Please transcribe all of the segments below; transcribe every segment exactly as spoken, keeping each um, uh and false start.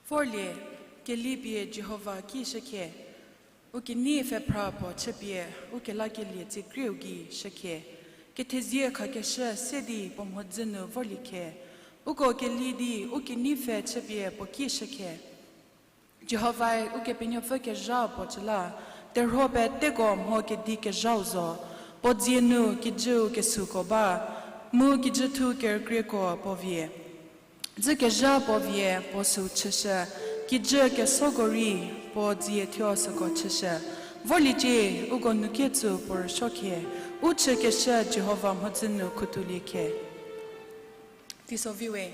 Vorlie, kelipie Jihova ki shükhie, u kenei pfhephra puo chüpie, u kelakelie tsikrieu gei shükhie, kethezie khakeshü se di puo mhodzü nu vorlie khie, uko keli di u kenei pfhe chüpie puo ki shükhie. Jihovae Ukepenuopfü kezha puo cü la, terhuo peteko mho kedi kezhau zo, puo dzie nu kijüu kesuko ba, mu kijüthu kerükrieko puo vie. Dzükezha puo vie puo süu chüshü, kijü kesoko rei puo dzie thuo süko chüshü. Vorliecie, uko nukietsü puo rüsuokhie, u chükeshü Jihova mhodzü nu khutoulie khie. Teiso viwe.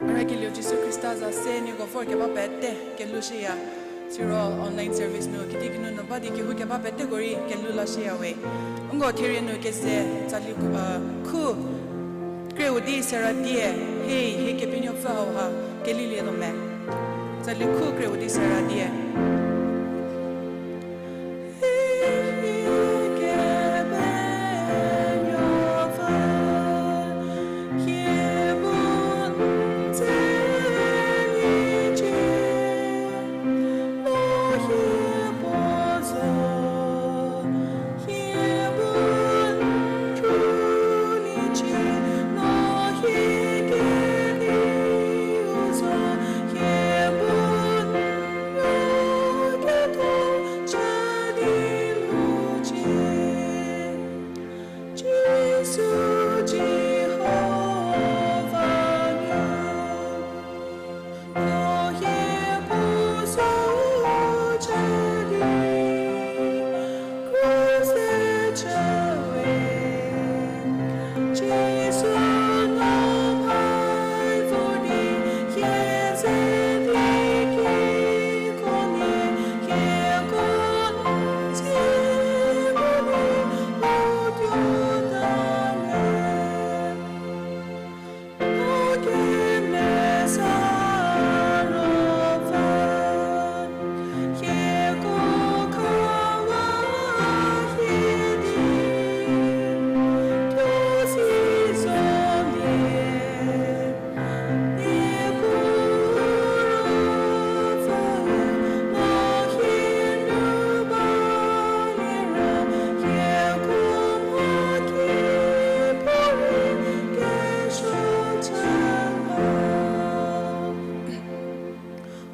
A rhakelieu Jisu Khrista za se nieko vor keba pete kelhou shüya. Siro online service nu kitiekinu nu ba di kehou keba peteko rei kelhou la shüya we. Uko therie nu keze tsali, uh, khu kreu di sera die, hei, hie Kepenuopfü hauha kelilietuo me. Tsali khu kreu di sera die.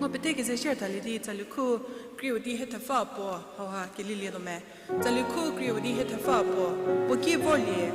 Ngo pete keze share thalie di, tsali khu krieu di hie thepfü puo hauha kelilietuo me. Tsali khu krieu di hie thepfü puo, puo ki vorlie.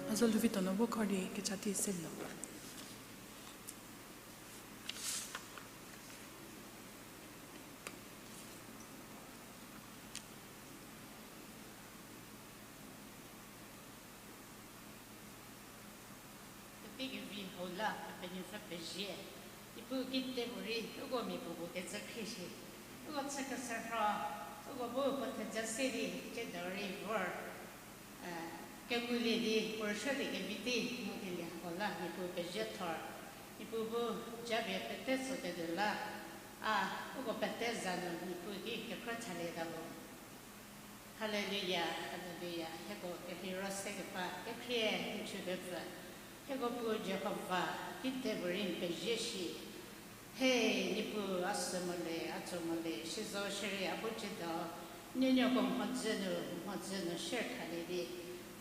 A zo lhou vi tuo no vo khor di kecha tei se lo. Kepekevi hau la Kepenuopfü pezie. Niepuu kedipuorei uko mia puopuo kecü khrie shi, uko chü keserho, uko bu puo theja se di tsiedo rei vor, eh, kengulie di puo rüsuo di kevi tei ngukelie hako la Niepuu pezie thor. Niepuu bu japie pete tsoketuo la, a, uko pete za nu Niepuu ki kekhro thalie ta ho. Haleluya, haleluya. Hieko keliro se keba kekhrie n chü kepfü, hieko Puu Jihova, kedipuorei n pezie shi. He, Niepuu a sü mo le, a tso mo le, sizo shierei a bu tsiedo, nuonuoko mhodzü nu, mhodzü nu share thalie di,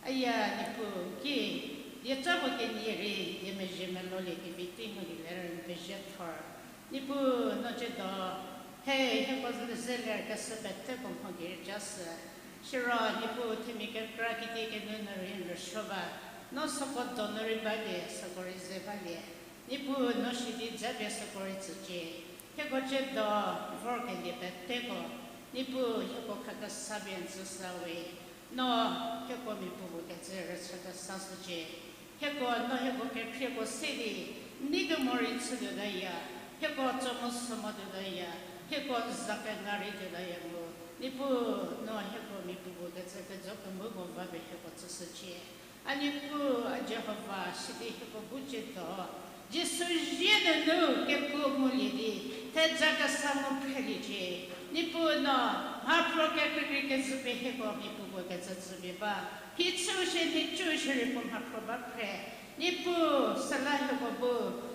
aya, Niepuu ki, dieca puo kenie rei diemezhie melolie kevi tei ngulie ler n pezie thor. Niepuu no tsiedo, he, hieko ze ler keshü peteko mho gei rei ja shü. Siro Niepuu themia kekra kitiekinu nu rei n rüsuo ba, no süko donu rei balie, süko rei ze balie. Niepuu no shi di japie süko rei tsücie. Hieko tsiedo vorkelie peteko, Niepuu hieko khakesa pie n tsüshüwe. No hieko mia puopuo kecü rüchü kesa shücie. Hieko no hieko kekhrieko se di, n nei kemo rei chütuotaya, hieko tso mo sü motuotaya, hieko za kenga rei tuotaya mu. Niepuu no hieko mia puopuo kecü kejo kemoko va pie hieko tsüshücie. A Niepuu, a Jihova, sidi hieko bu tsiedo, Jisu zie nunu kekuo ngulie di, theja kesa ngu phreliecie. Niepuu no mhaphro kekreikrei kezhü pie hieko mia puopuo kecü tsüpie ba. Phichüu shie nhicu shierei puo mhaphro ba phre. Niepuu süla hieko bu,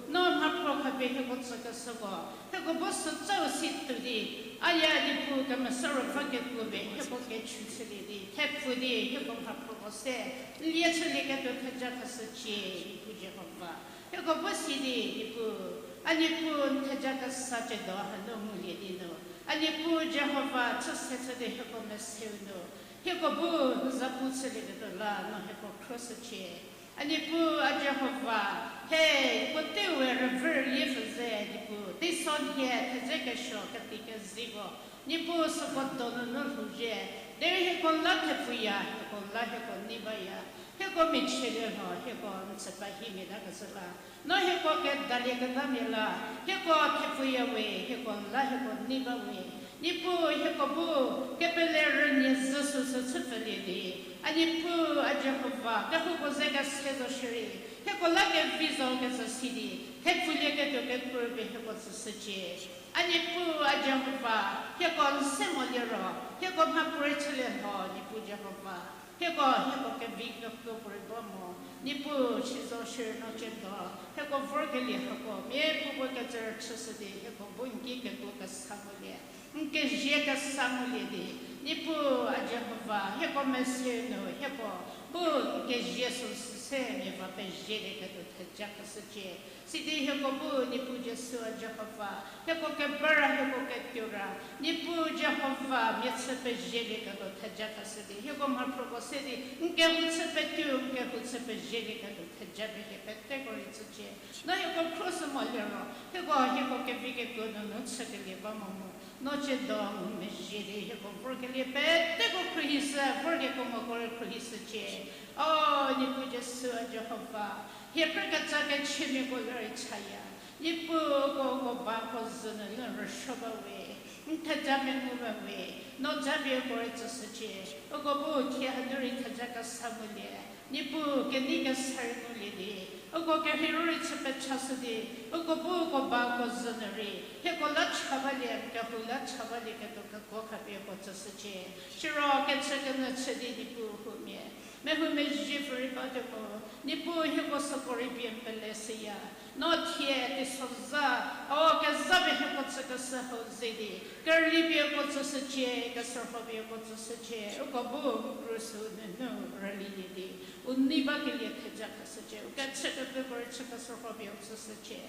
no mhaphro khapie hieko tsükeshüko, hieko bu sütsau si tuo di, aya Niepuu Kemesa Ruopfü kekuo pie hieko kechü chülie di, thepfu di hieko mhaphroko se n lie chülieketuo theja khashücie, Niepuu Jihova. Hieko bu sidi, Niepuu, a Niepuu n theja kesa tsiedo hanu ngulie di nu, a Niepuu Jihova chüse chü di hieko meseu nu, hieko bu n zapu chülieketuo la no hieko khroshücie. A Niepuu, a Jihova, he, puotei we rüvü rülie pfü ze, Niepuu, teisonhie thedze kesuo keti keziko, Niepuu süko donunu lhouzhie, derei hieko la thepfuya, hieko la hieko nei baya, hieko michielie lho, hieko n tsüpahimia ta kecü la, no hieko kedalieketamia la, hieko thepfuya we, hieko la hieko nei ba we. Niepuu hieko bu kepele rünyü zhü süsü chüpfülie di, a Niepuu, a Jihova, kehoupuo ze kese zo shierei, hieko la kevi zo kecü si di, thepfulieketuo kekuo pie hieko tsüshücie. A Niepuu, a Jihova, hieko n se moliro, hieko mhapuorei chülie lho, Niepuu Jihova. Hieko, hieko kevi kekuo puorei ba mo, Niepuu, sizo shierei no tsiedo, hieko vorkelie hako mia puopuo kecü rüchüshü di, hieko bu n ki kekuo kesa ngulie, n kezie kesa ngulie di, Niepuu, a Jihova, hieko meseu nu, hieko bu n kezie süsü se mia va pezielieketuo theja khashücie. Sidi hieko bu Niepuu Jisu a Jihova, hieko kebara hieko ketuo ra, Niepuu Jihova mia chü pezielieketuo theja khashü di, hieko mhaphruko se di n kehou chü petuo, n kehou chü pezielieketuo theja pie hie peteko rei tsücie. No hieko khroshü moliro, hieko, hieko kevi kekuo nunu chükelie ba mo mu, no tsiedo ngumezhie di hieko vorkelie peteko khruohishü, vorkekuo moko rei khruohishücie. O Niepuu Jisu a Jihova, hie krü ketsa kechümiako la rei chaya. Niepuu, uko, uko bako zhü nunu rüsuo ba we. N theja mengu ba we, no japie uko rei tsüshücie, uko bu thie hanu rei theja kesa ngulie, Niepuu kenei kesa rei ngulie di, uko kerheiro rei chü pechashü di, uko bu uko ba uko zhü nu rei, hieko la cha balie, kehou la cha balieketuo kekuo khapie uko tsüshücie. Siro kechü kenyü chü di Niepuu huomia mehoumezhie pfü rei batuo mu, Niepuu hieko süko rei pie n pele shüya. No thie teisozha, o kezapie hieko chükeshü hau ze di, kerüli pie uko tsüshücie, kesürho pie uko tsüshücie, uko bu n krus nunu rülilie di, u nei bakelie theja khashücie, u kechü kepfü uko rei chükeshürho pie u tsüshücie.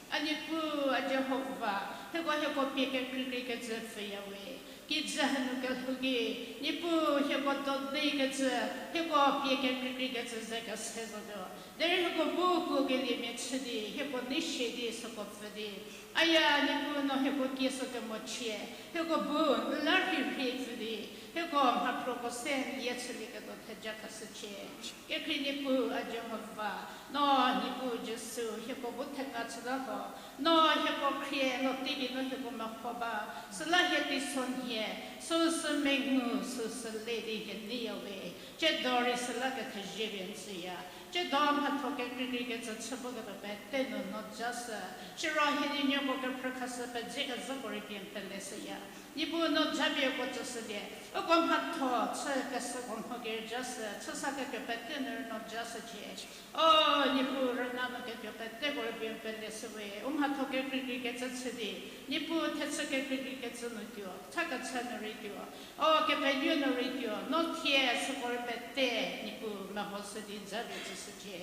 A Niepuu, a Jihova, hieko hieko pie kekreikreikecü pfhüya we. Kijü hanu kelhou ki, Niepuu hieko dodeikecü, hieko pie kekreikreikecü ze kese zotuo. Derei hieko bu kuokeliemia chü di, hieko nei shie di süko pfü di, aya Niepuu no hieko kie sükemochie, hieko bu n la rhirhie pfü di, hieko mhaphruko se n lie chülieketuo theja khashücie. Kekhrie Niepuu a Jihova, no Niepuu Jisu hieko bu theka chüta ho, no hieko khrie no teigei nu hieko meho ba, süla hie teisonhie, süsü mengu, süsü le di hie neiya we, tsiedo rei süla kethezie pie n tsüya, tsiedo mhatho kekreikreikecü chü voketuo pete nu no jashü, siro hie di nieko kephrükhashü pezie kezhüko rei pie n pele shüya. Niepuu no japie uko tsüshülie, uko mhatho chü keshüko mho gei rei jashü, chüsaketuo pete nu rei no jashücie. O Niepuu rüna nu ketuo peteko rei pie n pele shüwe, u mhatho kekreikreikecü chü di, Niepuu thechü kekreikreikecü nu tuo, cha kechü nu rei tuo, o kepenuo nu rei tuo, no thie süko rei pete Niepuu mehoshü di japie tsüshücie.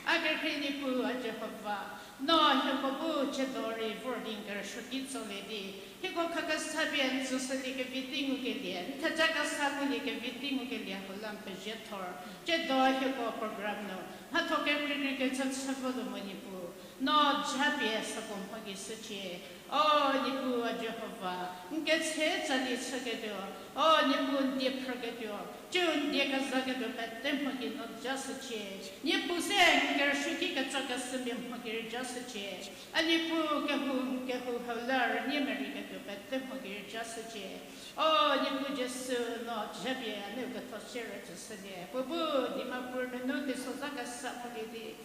A kekhrie Niepuu a Jihova, no hieko bu tsiedo rei vor di n kerüsuo ki tsolie di, hieko khakesa pie n tsüshüliekevi tei ngukelie, n theja kesa nguliekevi tei ngukelie hau la n pezie thor. Tsiedo hieko program nu mhatho kekreikreikecü chü votuo mo Niepuu, no japie süko mho gei shücie. O Niepuu a Jihova, n ketse tsali chüketuo, o Niepuu n die phrüketuo, tsiu n die kezaketuo pete mho gei no jashücie. Niepuu se n kerüsuo ki ketsa kesümia mho gei rei jashücie. A Niepuu kehou, kehou hau la rünie merei ketuo pete mho gei rei jashücie. O Niepuu Jisu no japie a nou ketho shierü tsüshülie. Puo bu Dimapur nunu teisozha kesa ngulie di,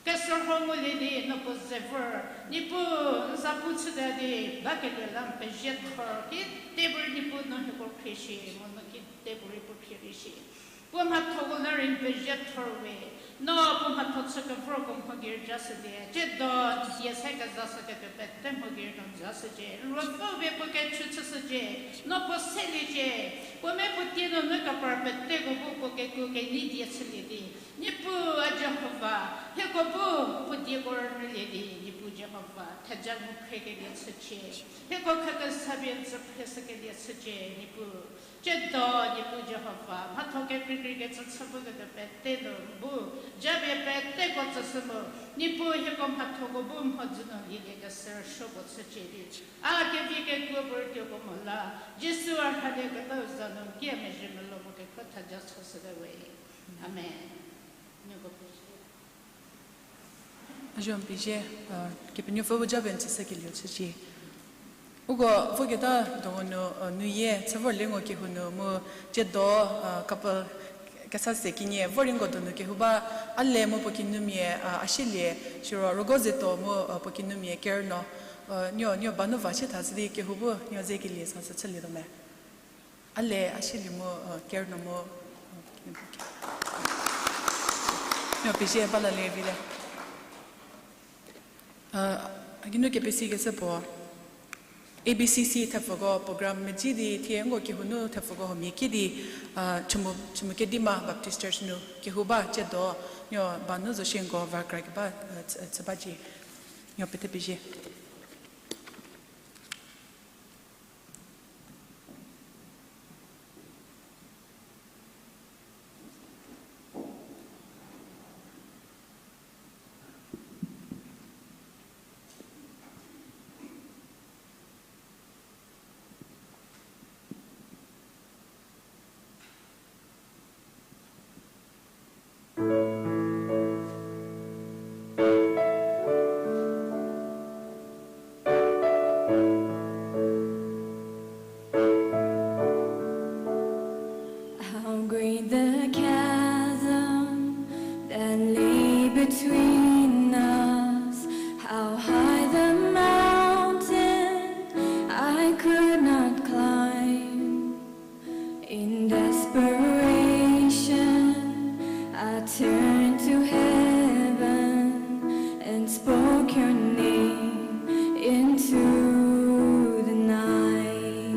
kesürho ngulie di no puo ze vor, Niepuu n zapu chüta di, bakelie la n pezie thor ki, table Niepuu no hieko khrie shi, mu no ki table rei puo khrie rei shi. Puo mhathoko la rei n pezie thor we, no puo mhatho chü kevorko mho gei rei jashülie, tsiedo die se kezashüketuo pete mho gei rei no jashücie, ruopfü pie puo kechü chüshücie, no puo seliecie, puo me puo tie nunu kepar peteko bu puo kekuo kenei die chülie di, Niepuu a Jihova, hieko bu puo dieko rünyülie di, Niepuu Jihova, theja ngu phrekelie chücie, hieko khakesa pie n tsü phreshükelie chücie, Niepuu. Tsiedo Niepuu Jihova, mhatho kekreikreikecü chü voketuo pete nu n bu japie peteko tsüshü mu, Niepuu hieko mhathoko bu mhodzü nu lieliekeshü rüsuo puo chücie di, a kevi kekuo puo rütuoko mo la, Jisu a rhalieketuo za nu n ki a mezhie melou mo kekhro theja chüshüte we. Amen. Nieko pezie. A zuo n pezie, Kepenuopfü bu japie n tsüshükelieu chücie. Uko voketa doho nu, nuyie chü vor le ngo kehou nu mu tsiedo, couple kesa se kenie vor rei nko donu kehou ba, a le mu puo kinumia, a sielie, siro Rogozeto mu puo kinumia Kerno, nuo, nuo ba nu va sie tha sü di kehou bu nuo zekelie sa sü chülietuo me. A le, a sielie mu, Kerno mu, nuo pezie ba la le vite. A geinu kepesikeshü puo, A B C C thepfuko program medzi di thie nko kehou nu thepfuko huomia ki di, Chümu, Chümukedima Baptist Church nu kehou ba tsiedo, nuo ba nu zo shie nko va kra keba, chü, chü ba cie, nuo pete pezie. The chasm that lay between us, how high the mountain I could not climb. In desperation, I turned to heaven and spoke your name into the night.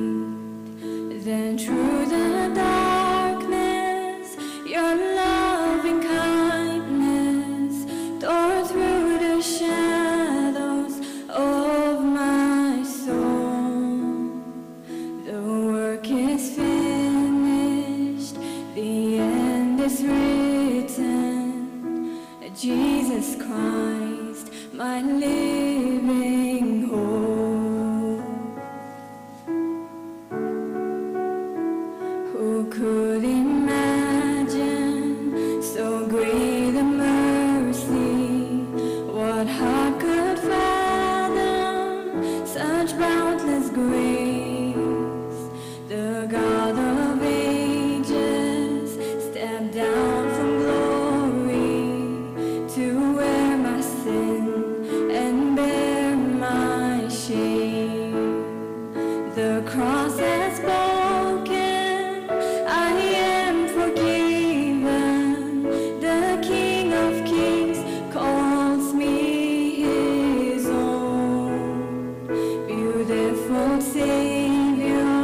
Then through the darkness, your loving kindness tore through the shadows of my soul. The work is finished, the end is written. Jesus Christ, my living hope. Who could imagine so great a mercy? What heart could fathom such boundless grace? The God of ages stepped down from glory to wear my sin and bear my shame. The cross has spoken, I am forgiven. The King of Kings calls me his own. Beautiful Savior,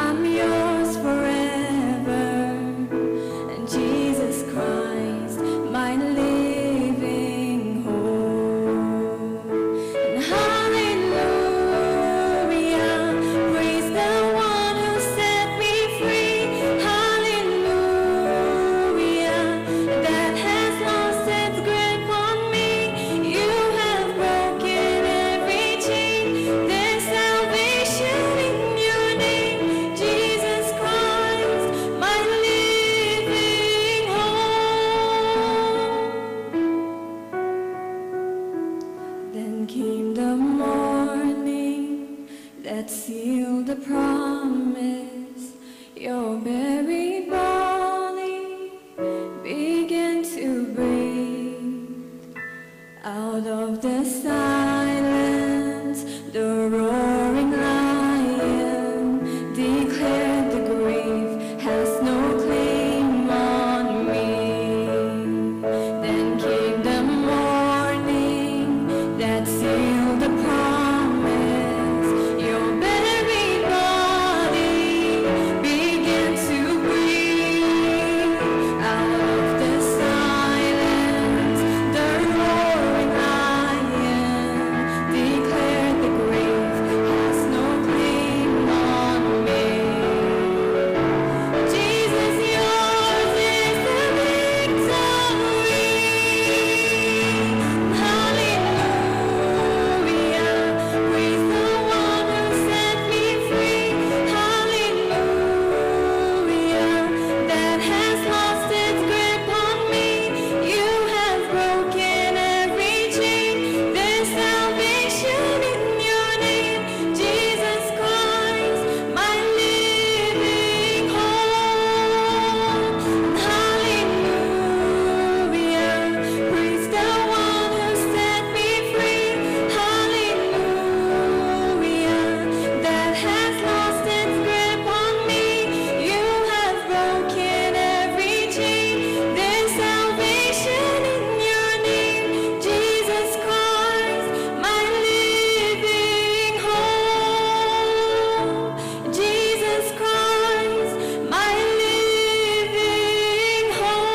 I'm yours forever. Jesus Christ, my living hope. And hallelujah, praise the one who set me free. Hallelujah, death has lost its grip on me. You have broken every chain. There's salvation in your name, Jesus Christ, my living hope. Then came the morning that sealed the promise. Your buried body began to breathe. Out of the silence, the roaring lion declared, the grave has no claim on me. Then came the morning that sealed the promise. Your buried body began to breathe. Out of the silence, the roaring lion declared, the grave has no claim on me. Jesus, yours is the victory. Hallelujah, praise the one who set me free. Hallelujah, death has lost its grip on me. You have broken every chain. There's salvation in your name, Jesus Christ, my living hope. Hallelujah, praise the one who set me free. Hallelujah, death has lost its grip on me. You have broken every chain. There's salvation in your name, Jesus Christ, my living hope. Jesus Christ, my living hope.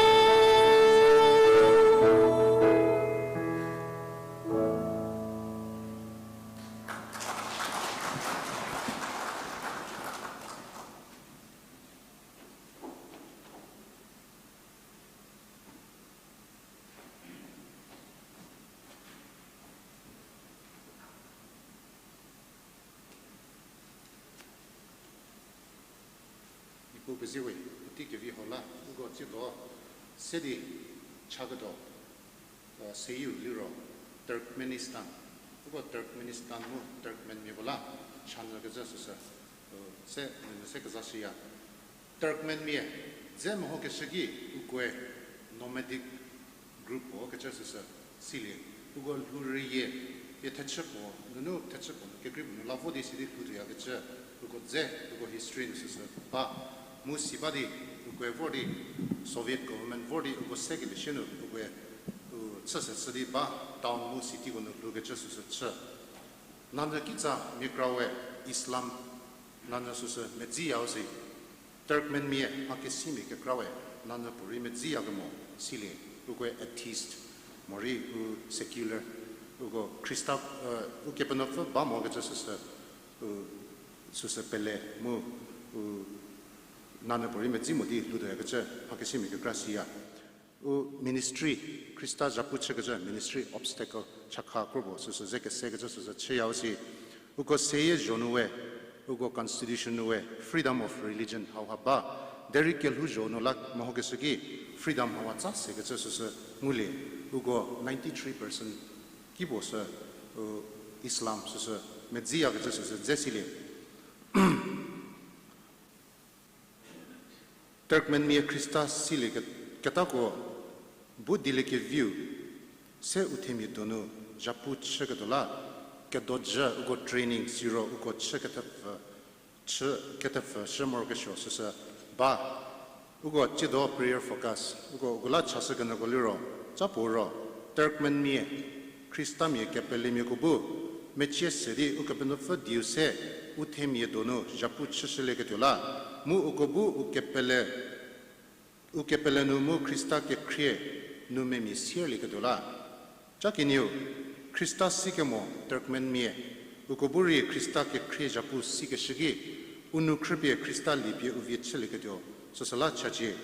Niepuu pezie we, puotei kevi hau la uko tsiedo se di chaketuo, e, seyieu liro Turkmenistan. Uko Turkmenistan mu Turkmenmiako la chanyü kezhü süsü, e, se, nunu se kezashüya. Turkmenmia Dze mehokeshü ki ukoe nomadic group puo kecü süsü silie. Uko lhou rüyie pie thechü puo nunu thechü puo nu kekrei puo nu la vo di sidi lhou tuoyakecü, uko dze, uko history nu süsü ba. Mu si ba di, ukoe vor di, Soviet government vor di uko sekelie shie nu ukoe, u, chü se chü di ba, town mu cityko nu lhoukecü süsü chü. Nanyü kitsa mia kra we Islam nanyü süsü medziyau si, Turkmenmia mhakesimia kekra we nanyü puorei medziyakemo silie, ukoe atheist, morei u secular, uko Khrista, ukepenuopfü ba mokecü süsü, u, süsü pele mu, u, nanyü puorei medzi mo di lhoutuoyakecü mhakesimia kekra siya. U ministry, Khrista zhapu chükecü ministry obstacle chakha kropuo süsü ze kesekecü süsü chüyau si. Uko seyie zho nu we, uko constitution nu we freedom of religion hauha ba. Derei kelhouzho nu la mehokeshü ki freedom hauha tsa sekecü süsü ngulie. Uko ninety-three percent kipuo sü, u, Islam süsü medziyakecü süsü dze silie. Turkmenmia Khrista silie ke-, ketako bu dieliekeviu se u themia donu zhapu chüketuo la, kedojü uko training siro uko chü kethepfü, chü kethepfü shü morokesuo süsü ba. Uko tsiedo prayer focus uko uko la chashükenyüko liro, ca puo ro, Turkmenmia, Khristamia kepelemiako bu mecie se di Ukepenuopfü dieu se u themia donu zhapu chüshülieketuo la, mu uko bu u kepele, u kepele nu mu Khrista kekhrie nu memia sierlieketuo la. Ca kenieu, Khrista sikemo Turkmenmia, uko bu rei Khrista kekhrie zhapu sikeshü ki, u nou khrüpie Khrista liepie u vie chülieketuo süsü la chacie.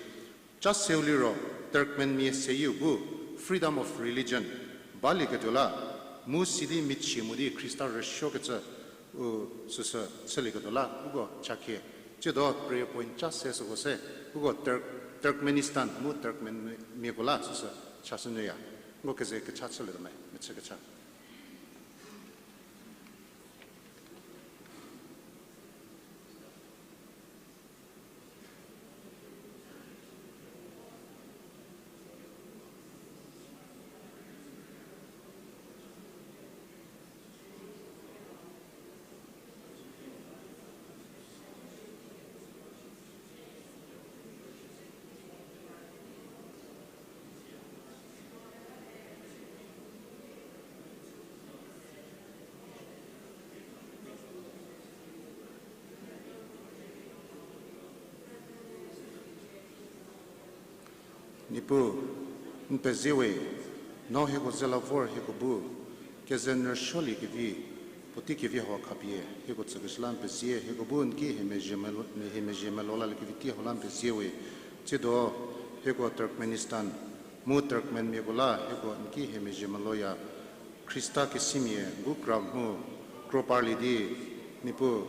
Ca seu liro, Turkmenmia seyieu bu freedom of religion balieketuo la, mu sidi michie mo di Khrista rüsuokecü, u, süsü chülieketuo la uko chakhie. Tsiedo prayer point ca se süko se, uko Turk-, Turkmenistan mu Turkmenmiako la süsü chashünyüya. Uko keze kecha chülietuo me, mechü kecha. Niepuu, n pezie we, no hieko ze la vor hieko bu keze n rüsuoliekevi, puotei kevi hau khapie hieko tsükeshü la n pezie, hieko bu n ki hie mezhie melo-, hie mezhie melo laliekevi tei hau la n pezie we. Tsiedo hieko Turkmenistan mu Turkmenmiako la hieko n ki hie mezhie meloya. Khrista kesimia bu kra mhu kro parlie di, Niepuu,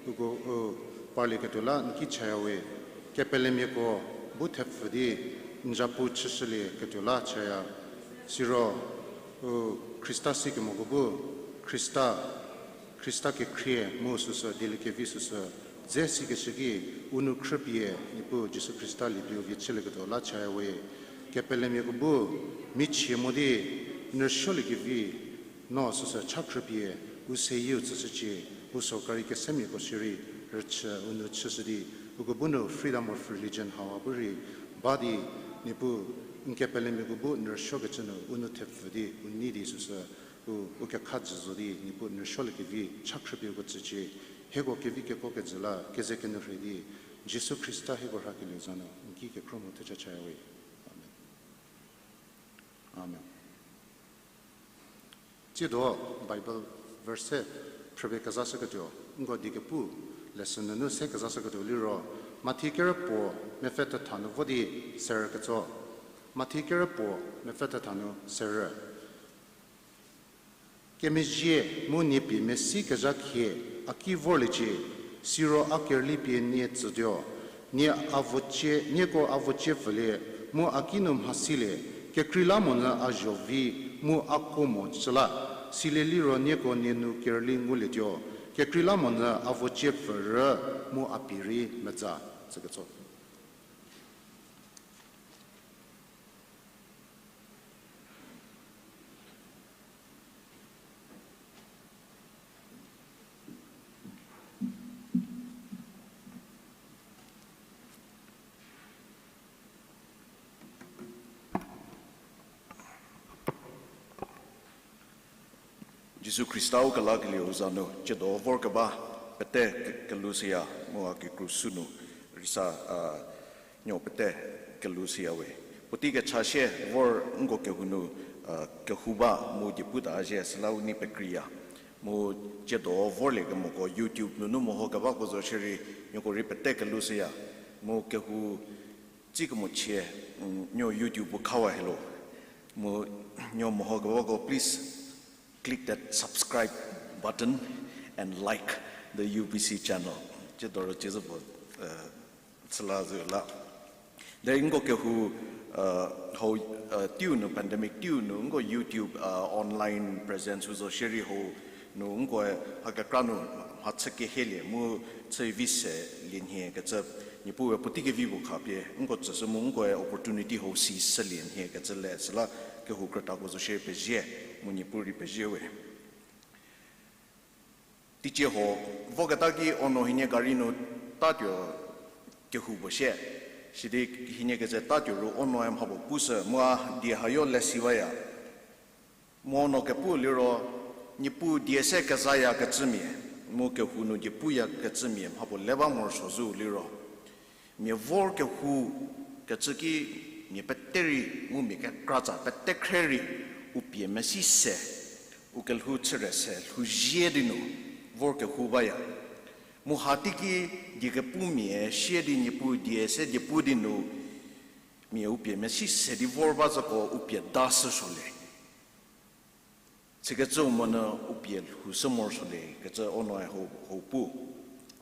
uko, u, parlieketuo la n ki chaya we. Kepelemiako bu thepfü di n zhapu chüshülieketuo la chaya. Siro, u, Khrista sikemoko bu Khrista, Khrista kekhrie mu süsü dieliekevi süsü dze sikeshü ki, u nou khrüpie Niepuu Jisu Khrista liepie u vie chülieketuo la chaya we. Kepelemiako bu michie mo di n rüsuoliekevi no süsü cha khrüpie u seyieu tsüshücie, u sorkari kesemiako shierei rüchü u nou chüshü di, uko bu nu freedom of religion hauha bu rei ba di, Niepuu, n kepelemiako bu n rüsuokecü nu u nou thepfü di u nei di süsü u, u kekha jü zo di Niepuu n rüsuoliekevi cha khrüpie uko tsücie. Hieko kevi kekuo kejü la keze kenyü rhei di, Jisu Khrista hieko rhakelieu za nu n ki kekhro mu theja chaya we. Amen. Amen. Tsiedo Bible verse phrüpie kezashüketuo, nko diekepu lesson nunu se kezashüketuo liro, Mathi kerü puo mepfü thetha nu vo di serü ketso. Mathi kerü puo mepfü thetha nu serü. Kemezhie mu nie pie mesi kezha khie a ki vorliecie, siro a kerüli pie nie tsütuo. Nie a vocie, nieko a vocie pfülie, mu a ki nu mhasilie, kekreilamonyü a zho vi, mu a ko mo chü la, silie liro nieko nie nu kerüli ngulietuo, kekreilamonyü a vocie pfü rü, mu a pie rei medza, tsüketso. Jisu Khrista u kelakelieu za nu, tsiedo vorkeba pete ke-, kelushüya, mu a kekru sü nu, rei sa, a, nuo pete kelushüya we. Puotei kecha sie vor nko kehou nu, a, kehou ba mu diepu ta zhie süla u nei pekreiya. Mu tsiedo vorlie kemoko YouTube nunu mehokebako zo shierei, nuoko rei pete kelushüya. Mu kehou tsei kemochie, mm, nuo YouTube bu khawa helo. Mu nuo mehokebako, please click that subscribe button and like the U B C channel. Tsiedo ro tsiezü puo, eh, süla zü la. Derei nko kehou, eh, hau, eh, teiu nu, pandemic teiu nu, nko YouTube, eh, online presence u zo shierei hau nu nkoe mha kekra nu mha chü kehielie mu chü vi se lienhie kecü, Niepuue puotei kevi puo khapie nko tsüshü mu nkoe opportunity hau si shülie nhie kecü le süla kehou krütako zo shierei pezie, mu Niepuu rei pezie we. Teicie ho, voketa ki ono hienie gari nu tatuo kehou puo shie. Sidi hienie keze tatuo ru onoe mha puo pushü mu a die hayo lesi baya. Mu ono kepu liro, Niepuu die se kezayakecümia, mu kehou nu diepuya kecümia mha puo le ba morosuo zhü liro, mia vor kehou kecü ki mia pete rei mu mia kekratsa pete khre rei u pie mesi se, u kelhou chüre se lhouzie di nu vor kehou baya. Mu hateiki die kepumia sie di Niepuu die se diepu di nu mia u pie mesi se di vor ba zoko u pie da shüsuo le. Sikecü u monyü u pie lhou shü morosuo le kecü onoe hau, hau pu.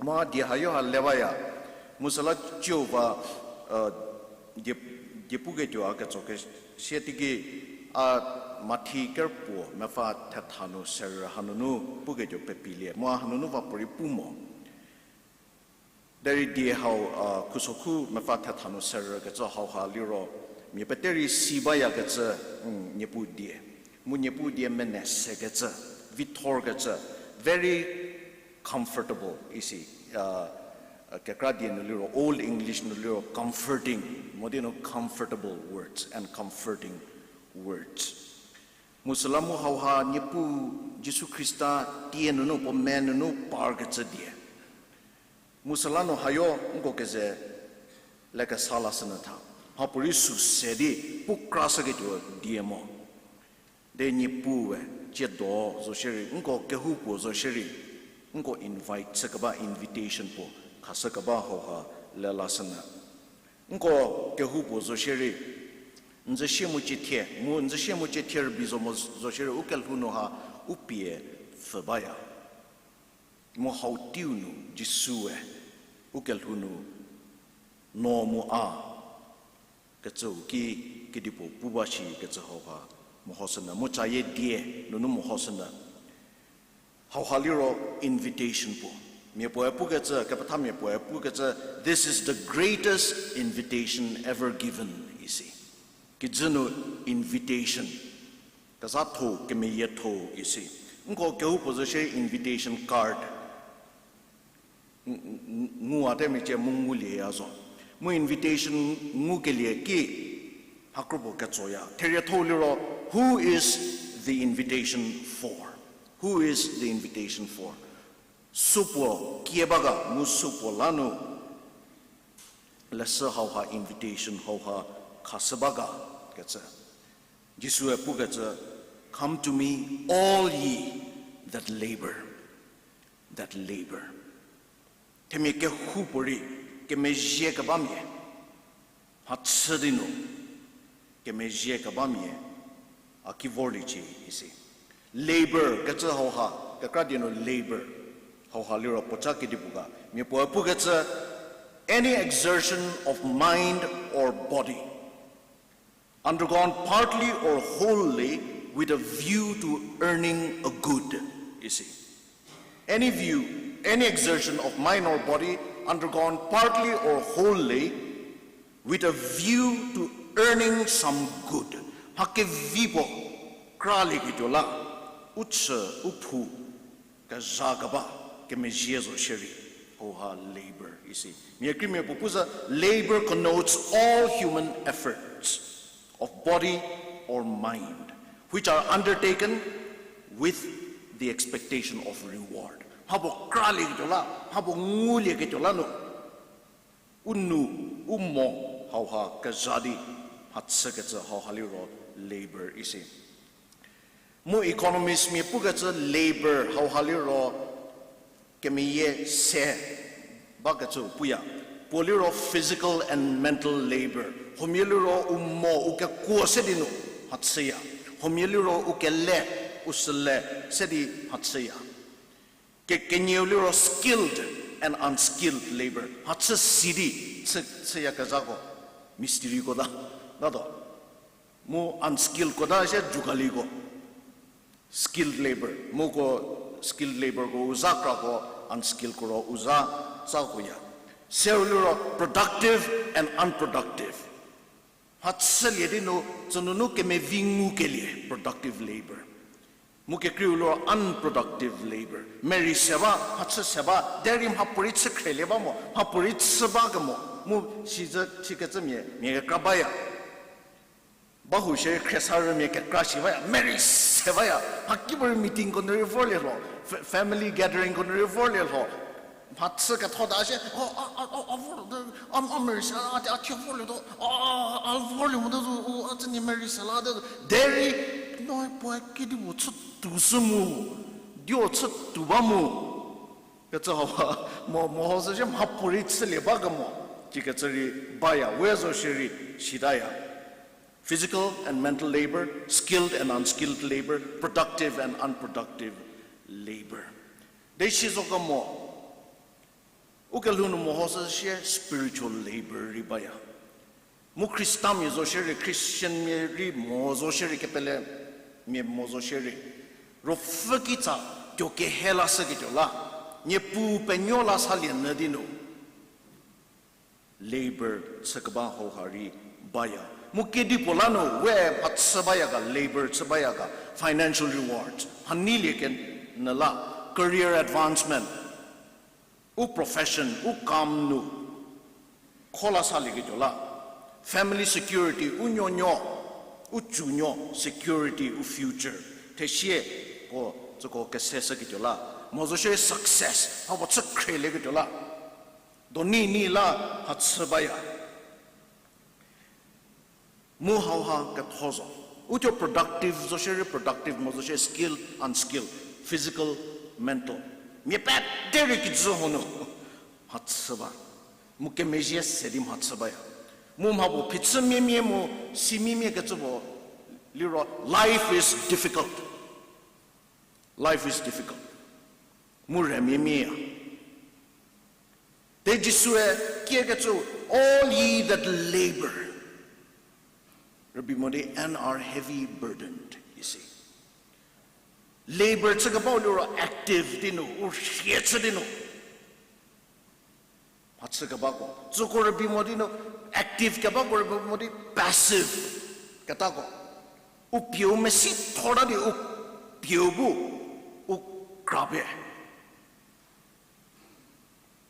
Mu a die hayo ha le baya, mu süla ciu va, die, diepuketuo a ketso kesie teiki a Mathi kerpuo mepfü thetha nu serü hanunu puketuo pepilie, mu a hanunu va puorei pu mo. Derei die hau, a, khusokhu mepfü thetha nu serü kecü hauha liro, mia pete rei si bayakecü, mm, Niepuu die. Mu Niepuu die mene sekecü, vithorkecü, very comfortable isi, a, kekra die nu liro, Old English nu liro comforting, mo di nu comfortable words and comforting words. Mu süla mu hauha Niepuu Jisu Khrista tie nunu puo me nunu parkecü die. Mu süla nu hayo nko keze lekesa lashünyü tha. Mhapuorei sü se di pu krashüketuo die mo. Derei Niepuue tsiedo zo shierei, nko kehoupuo zo shierei, nko invite chükeba invitation puo khashükeba hauha le lashünyü. Nko kehoupuo zo shierei, n zü sie mu ciethie, mu n zü sie mu ciethie rübei zo mo zo shierei, u kelhou nu ha u pie pfhü baya. Mu hau teiu nu Jisue u kelhou nu no mu a kecüu ki kedipuo pu ba shi kecü hauha mehoshünyü, mu cayie die nunu mehoshünyü. Hauha liro invitation puo. Mia puoe pukecü, kepethamia puoe pukecü, this is the greatest invitation ever given, isi. Kijü nu invitation. Kezhatho, kemeyietho, isi. Nko kehoupuo zo shie invitation card. Ng-, ng-, ng-, nguwate mecie mu ngulieya zo. Mu invitation ngukelie ki, hakropuo ketsoya. Therietho liro, who is the invitation for? Who is the invitation for? Supuo kie ba ga, mu supuo la nu leshü hauha invitation hauha khashü ba ga kecü. Jisue pukecü, Come to me, all ye that labor, that labor. Themia kehoupuorei, kemezhie kebamia, mhachü di nu, kemezhie kebamia, a ki vorliecie isi. Labor kecü hauha, kekra die nu labor hauha liro puoca kedipuo ga. Mia puoe pukecü, any exertion of mind or body, undergone partly or wholly with a view to earning a good, isi. Any view, any exertion of mind or body undergone partly or wholly with a view to earning some good. Mha kevi puo kralieketuo la, u chü, u phu, kezha keba, kemezhie zo shierei, hauha labor isi. Mia kekreimia puo pu zhü, labor connotes all human efforts of body or mind, which are undertaken with the expectation of reward. Mhapuo kralieketuo la, mhapuo ngulieketuo la nu, u nou, u mo, hauha kezha di, mhachükecü hauha liro labor isi. Mu economistmia pukecü labor hauha liro kemeyie se bakecü puya. Puo liro physical and mental labor. Huomia liro u mo u kekuo se di nu mhachüya. Huomia liro u kele, u süle se di mhachüya. Ke-, kenieu liro skilled and unskilled labor. Mhachü si di chü, chüyakezhako, mistriko ta, tato. Mu unskilledko ta sie jugaliko. Skilled labor, muko skilled laborko u za krako, unskilledko ro u za tsakoya. Seu liro productive and unproductive. Mhachülie di nu, tsünunu kemevi ngukelie, productive labor. Mu kekreiu liro unproductive labor. Merei se ba, mhachü se ba, derei mhapuorei chü khrielie ba mo, mhapuorei chü ba kemo, mu sizü chükecümia, mia kekra baya. Bahou shierei khriesarümia kekra shi baya, merei se baya, mhakipuorei meetingko nu rei vorlie lho, fa-, family gatheringko nu rei vorlie lho, mhachü kethota shie, o, a, a, a, a vor, a, a merei se la, a, a thie vorlietuo, a, a, a vorlie mote zo, u, a tsünie merei se la te zo, derei, no, puoe kedipuo chütuo shü mu, dio chütuo ba mu. Kecü hau, mo, mo hau sü shie mhapuorei chülie ba kemo, kikecü rei baya, we zo shierei sitaya. Physical and mental labor, skilled and unskilled labor, productive and unproductive labor. Desi zo kemo, u kelhou nu mo hau sü shie spiritual labor rei baya. Mu Khristamia zo shierei, Christianmia rei mo zo shierei, kepelemia mo zo shierei, ruopfü kitsa tuo kehe la shüketuo la, Niepuu penuo la salie nyü di nu labor chükeba hauha rei baya. Mu kedipuo la nu we mhachü baya ga, labor chü baya ga, financial rewards mhaneilie kenyü la, career advancement, u profession, u kam nu kho la salieketuo la, family security, u nuonuo, u tsunuo security, u future, thesie ko tsüko kese shüketuo la, mo zo shie success, hako chü khrielieketuo la, donei nei la mhachü baya. Mu hauha ketho zo. Uthuo productive zo shierei productive, mo zo shie skilled, unskilled, physical, mental. Mia pete rei kijü hau nu mhachü ba. Mu kemezhie se di mhachü baya. Mu mhapuo phichümiamia mu simiamia kecü puo liro, life is difficult. Life is difficult. Mu rümiamia. Te Jisue kiekecü, all ye that labor, rübei mo di, and are heavy burdened, isi. Labor chükebau liro active di nu, u rhie chü di nu mhachü kebako. Tsüko rübei mo di nu, active kebako rübei mo di passive ketako. U pieu mesi thor ta di u pieu bu u krapie,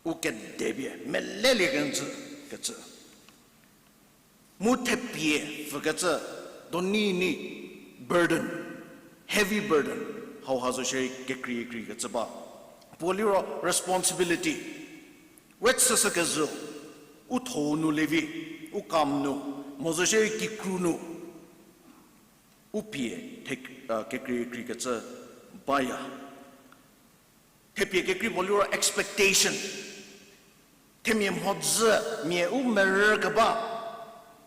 u kedepie melelie kenjü kecü. Mu thepie pfükecü, donei nei, burden, heavy burden, hauha zo shierei kekreikreikecü ba. Puo liro responsibility, we chüshükezhü, u thou nu levi, u kam nu, mo zo shierei kikru nu, u pie the, kekreikreikecü baya. Thepie kekrei puo liro expectation. Themia mhodzü, mia u merü keba,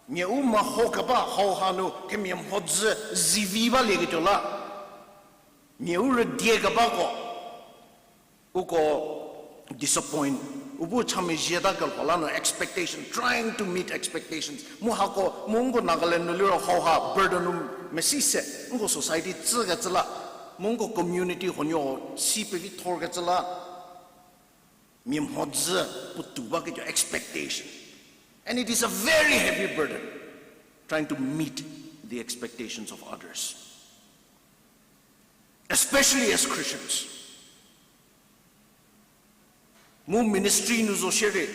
mia u meho keba hauha nu themia mhodzü zivi balieketuo la, mia u rüdie kebako, uko disappoint, u bu chamezhieta kelho la nu expectation, trying to meet expectations. Mu hako, mu nko Nagaland nu liro hauha burden nu mesi se, nko society tsükecü la, mu nko community huonuo si pevi thorkecü la, mia mhodzü puotou baketuo expectation. And it is a very heavy burden trying to meet the expectations of others, especially as Christians. Mu ministry nu zo shierei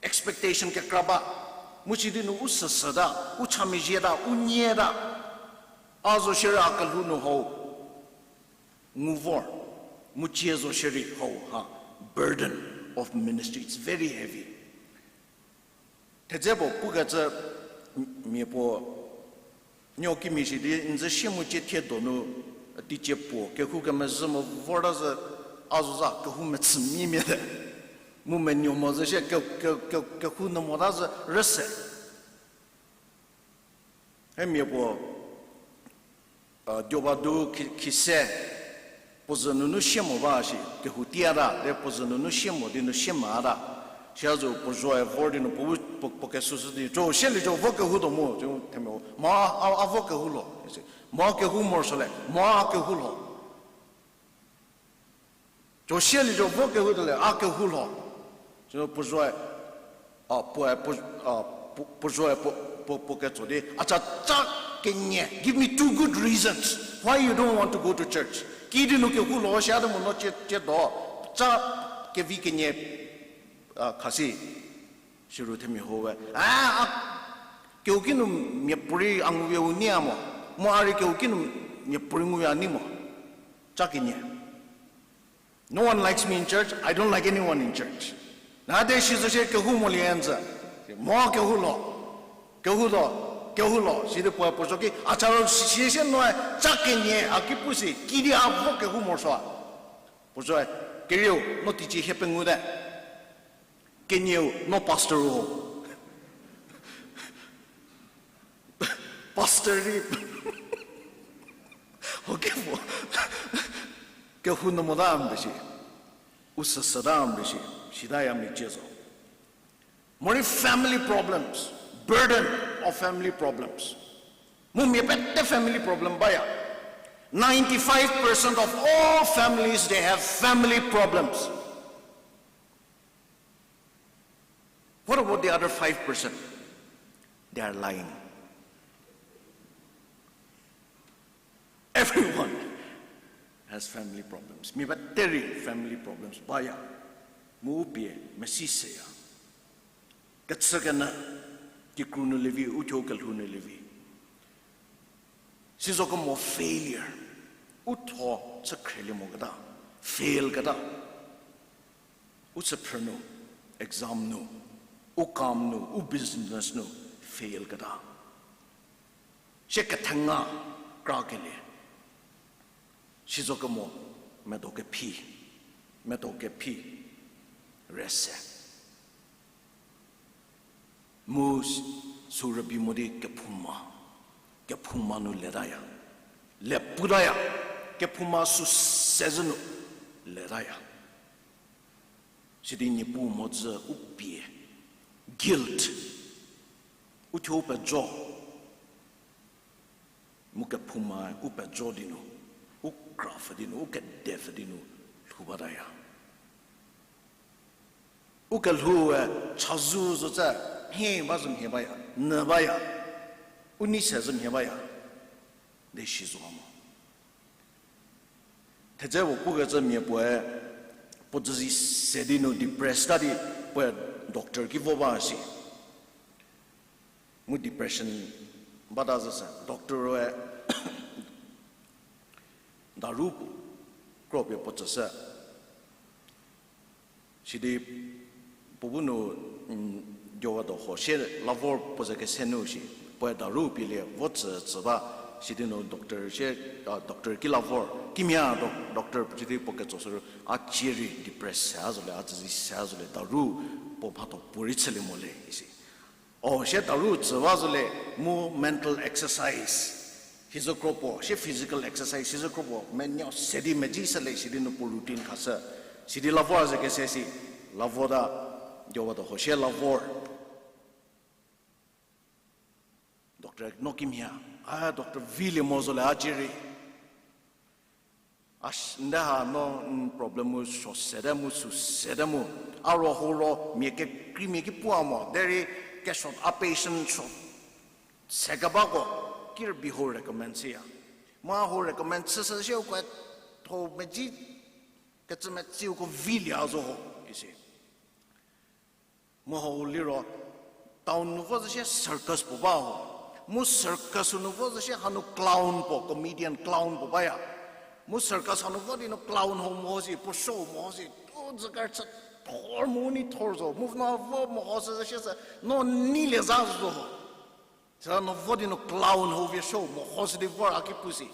expectation kekra ba, mu sidi nu u süsüta, u chamezhieta, u nyieta, a zo shierei a kelhou nu hau Ngu vor, mu cie zo shierei hau ha, burden of ministry, it's very heavy. Thedze puo pukecü mia puo, nuo kimhie shi di n zü sie mu cie thie donu, teicie puo kehou kemezhü mo vorta zü, a zo za kehou mechü mimia te. Mu menuo mo zü sie ke, ke, ke, kehou nu mota zü rüse. Hemia puo, a, Diobadu khi, khise, puo zü nunu sie mo ba shi, kehou tiata, de puo zü nunu sie mo di nu sie mata. Sia zo puo zoe vor di nu puo, puo, puo kesushü di, co sieliecie vo kehoutuo mu, co themia, ma a, a vo kehou lho, isi. Ma kehou morosuo le, ma kehou lho. Co sieliecie vo kehoutuo le, a kehou lho. Sü puo zoe, a, puoe, puo, a, puo, puo zoe puo, puo, puo ketso di, a cha, cha kenie, give me two good reasons why you don't want to go to church. Kidi nu kehou lho, sia de mo no cie, cie do, cha kevi kenie, a, khasi. Siro themia ho we, a, a, kehouki nu miapuorei a nguwe u nei mo, mu a rei kehouki nu miapuorei nguwe a nei mo. Cha kenie. No one likes me in church, I don't like anyone in church. Na de si zo sie kehou molie n zü. Mo kehou lho. Kehou lho. Kehou lho. Sidi puoe puo zo ki, a cha ro si, si, si noe cha kenie a ki pu si, kidi a vo kehou morosuo. Puo zoe, kerieu, no teicie hie pengou te. Kenieu, no pastor ho. Pastor rei. Ho kevo. Kehou nu mota mbe shi. U süsüta mbe shi. Sitaya mia cie zo. Morei family problems, burden of family problems. Mu mia pete family problem baya. Ninety-five percent of all families, they have family problems. What about the other five percent? They are lying. Everyone has family problems. Mia pete rei family problems baya. Mu u pie mesi seya. Kechükenyü, kikru nu lievi, uthuo kelhou nu lievi. Sizokemo failure. U tho chü khrielie moketa, fail keta. U chüphrü nu, exam nu, u kam nu, u business nu, fail keta. Sie kethenga krakelie. Sizokemo medo kephi, medo kephi, rüse. Mu s-, sü rübei mo di kephouma, kephouma nu letaya, le putaya, kephouma sü sezhü nu letaya. Sidi Niepuu mhodzü u pie, guilt, uthuo u pejo, mu kephoumae u pejo di nu, u krapfü di nu, u kedepfü di nu lhou bataya. U kelhoue chazou zo tse, mhie ba zo mhie baya, nyü baya, u nei se zo mhie baya, de si zo mo. Thedze puo pukecü mia puoe, puo züzi se di nu depressed ta di, puoe doctor ki vo ba si. Mu depression bata züse, doctor-e daru kropie puo tsüshü. Sidi puo bu nu, mm, Jowa do ho sie lavor puo ze kese nu shi, puoe daru pielie vo tsü tsü ba, sidi nu doctor sie, a, doctor ki lavor, kimia doc-, doctor sidi puo ketso süru, a cie rei depress se a zo le, a züzi se a zo le, daru puo mhatho puorei chülie mo le, isi. O, sie daru tsü ba zo le, mu mental exercise. Hizo kro puo, sie physical exercise, hizo kro puo, menuo se di medzi se le, sidi nu puo routine khashü. Sidi lavor a ze kese si, lavor ta, Jowa do ho sie lavor. Doctor no kimhie, a doctor vilie mo zo le a cie rei. A sh-, nde ha no, mm, problem mu suo sete mu sü sete mu. A ro ho ro mia kekreimia ki puo a mo, derei kesuo a patient suo se kebako, ki rübei ho recommend chüya. Mu a ho recommend chüshü sie uko tho medzi, kecü medziu uko vilie a zo ho, isi. Mu hau liro, town nu vo zü sie circus puo ba ho. Mu circus nu vo zü sie hanu clown puo, comedian clown puo baya. Mu circus hanu vo di no clown ho mo si, puo show mo si, u dzü kerüchü thor mu ni thor zo, mu no vo mo ho sü shie sü, no nei le za zo. Süla no vo di no clown ho vie show mo ho sü di vor a ki pu si.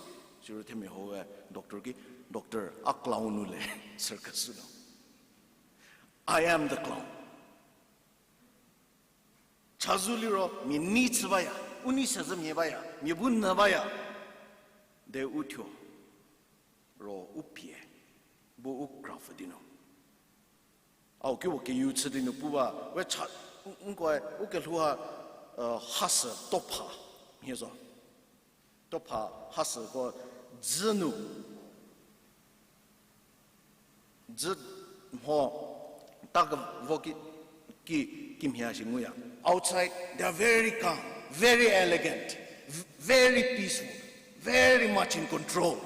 Siro themia ho we doctor ki, Doctor, a clown nu le, circus nu. I am the clown. Chazou liro mia nei chü baya, u nei sezhü mia baya, mia bu nyü baya. De u thuo ro u pie, bu u kra pfü di nu. Au ki wo keyu chü di nu pu ba, we cha, nkoe, u kelhou ha, hasü topha, mhie zo. Topha hasüko dzü nu, dzü mho ta kevo ki, ki, kimhie shi nguya. Outside, they are very calm, very elegant, v-, very peaceful, very much in control.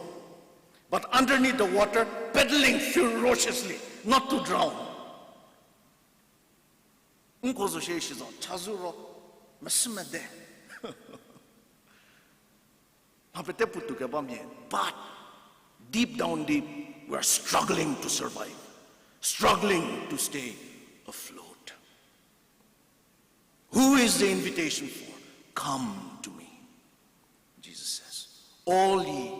But underneath the water, paddling ferociously, not to drown. Nko zo shie shi zo, chazou ro, mesü mede. Mha pete puotou keba mia, but deep down deep, we are struggling to survive, struggling to stay afloat. Who is the invitation for? Come to me, Jesus says. All ye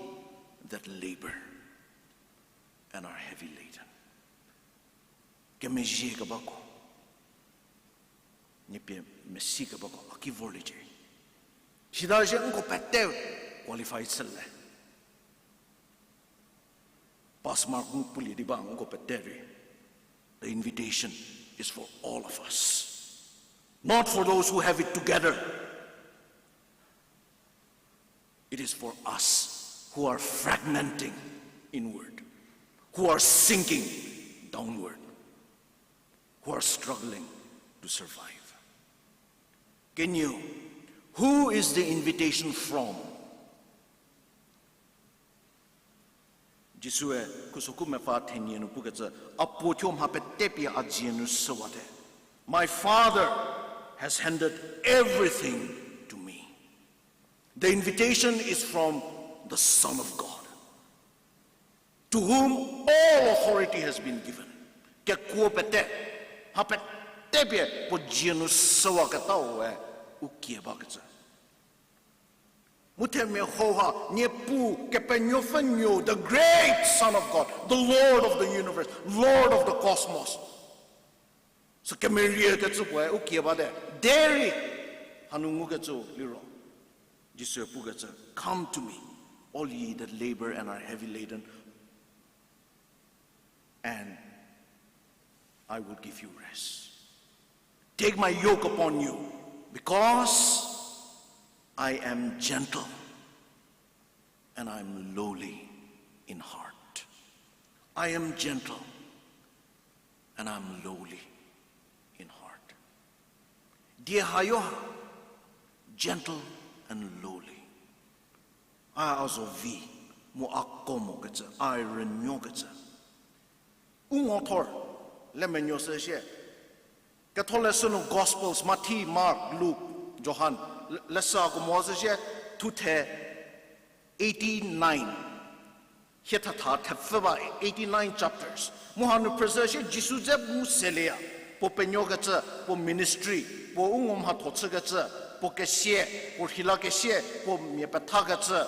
that labor and are heavy laden. Kemezhie kebako, nie pie mesi kebako, a ki vorliecie. Sita zhie nko pete qualify chüle. Pass mark ngu pulie di ba nko pete rei. The invitation is for all of us. Not for those who have it together. It is for us who are fragmenting inward, who are sinking downward, who are struggling to survive. Can you? Who is the invitation from? Jisue khusoku mepfü thenie nu pukecü, a puo thuo mha pete pie a dzie nu süwate. My Father has handed everything to me. The invitation is from the Son of God, to whom all authority has been given. Kekuo pete, mha pete pie puo dzie nu süwaketau we u kie bakecü. Mu themia hauha, Niepuu, Kepenuopfü Nuou, the great Son of God, the Lord of the universe, Lord of the cosmos. Sü kemeriekecü puoe u kie bate, derei hanu ngukecü liro. Jisue pukecü, Come to me, all ye that labor and are heavy laden, and I will give you rest. Take my yoke upon you, because I am gentle and I am lowly in heart. I am gentle and I am lowly in heart. Die hayo ha, gentle and lowly. A, a zo vi, mu a ko mokecü, a rünuokecü. U ngo thor, le menuo sü shie. Ketholeshü nu Gospels, Mathi, Mark, Luk, Johan, le-, leshüko mo sü shie, thuthe eighty-nine. Hie thetha thepfü ba eighty-nine chapters. Mu hanu phrüzhü shie Jisu dze bu selieya. Puo penuokecü, puo ministry, puo u ngo mhatho chükecü, puo kesie, puo rhila kesie, puo mia pethakecü.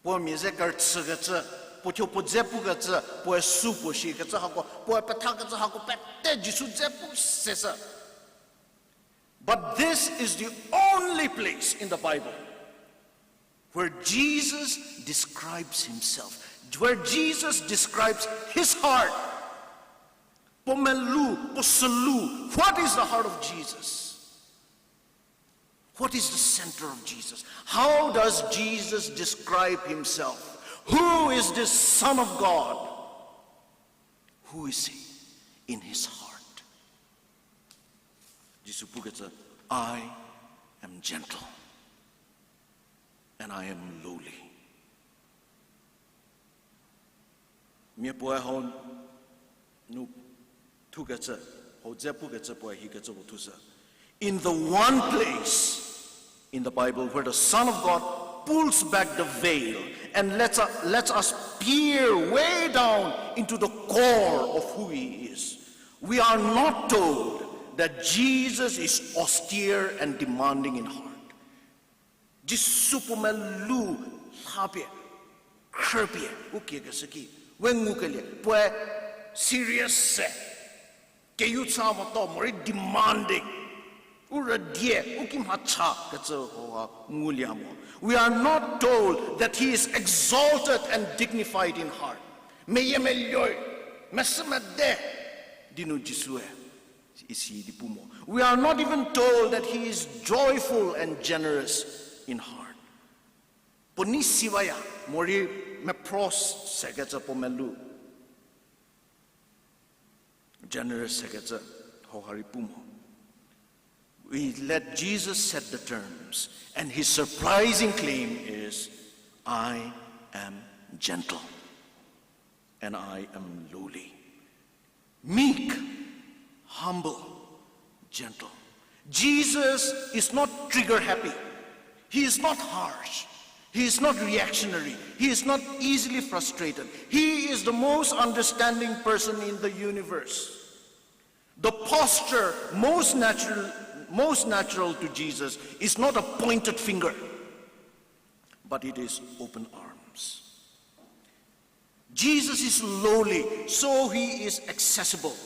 Puo mia ze kerüchükecü, puo thuo puo dze pukecü, puoe sü puo shikecü hako, puoe pethakecü hako pete Jisu dze pu seshü. But this is the only place in the Bible where Jesus describes himself, where Jesus describes his heart. Puo melu, puo sülu, what is the heart of Jesus? What is the center of Jesus? How does Jesus describe himself? Who is this Son of God? Who is he in his heart? Jisu pukecü, I am gentle and I am lowly. Mia puoe hau nu thukecü, hau dze pukecü puoe hikecü puo thusü. In the one place in the Bible where the Son of God pulls back the veil and lets us, lets us peer way down into the core of who he is. We are not told that Jesus is austere and demanding in heart. Jisu puo melou lhapie, khrüpie, u kiekeshü ki, we ngukelie, puoe serious se, keyucha moto morei demanding, u rüdie, u kimhachakecü hauha ngulie mo. We are not told that he is exalted and dignified in heart. Meyiemeluo, mesümede di nu Jisue isi di pu mo. We are not even told that he is joyful and generous in heart. Puo nei si baya, morei mepro sekecü puo melou. Generous sekecü hauha rei pu mo. We let Jesus set the terms, and his surprising claim is, I am gentle and I am lowly. Meek, humble, gentle. Jesus is not trigger happy. He is not harsh. He is not reactionary. He is not easily frustrated. He is the most understanding person in the universe. The posture most natural, most natural to Jesus is not a pointed finger, but it is open arms. Jesus is lowly, so he is accessible.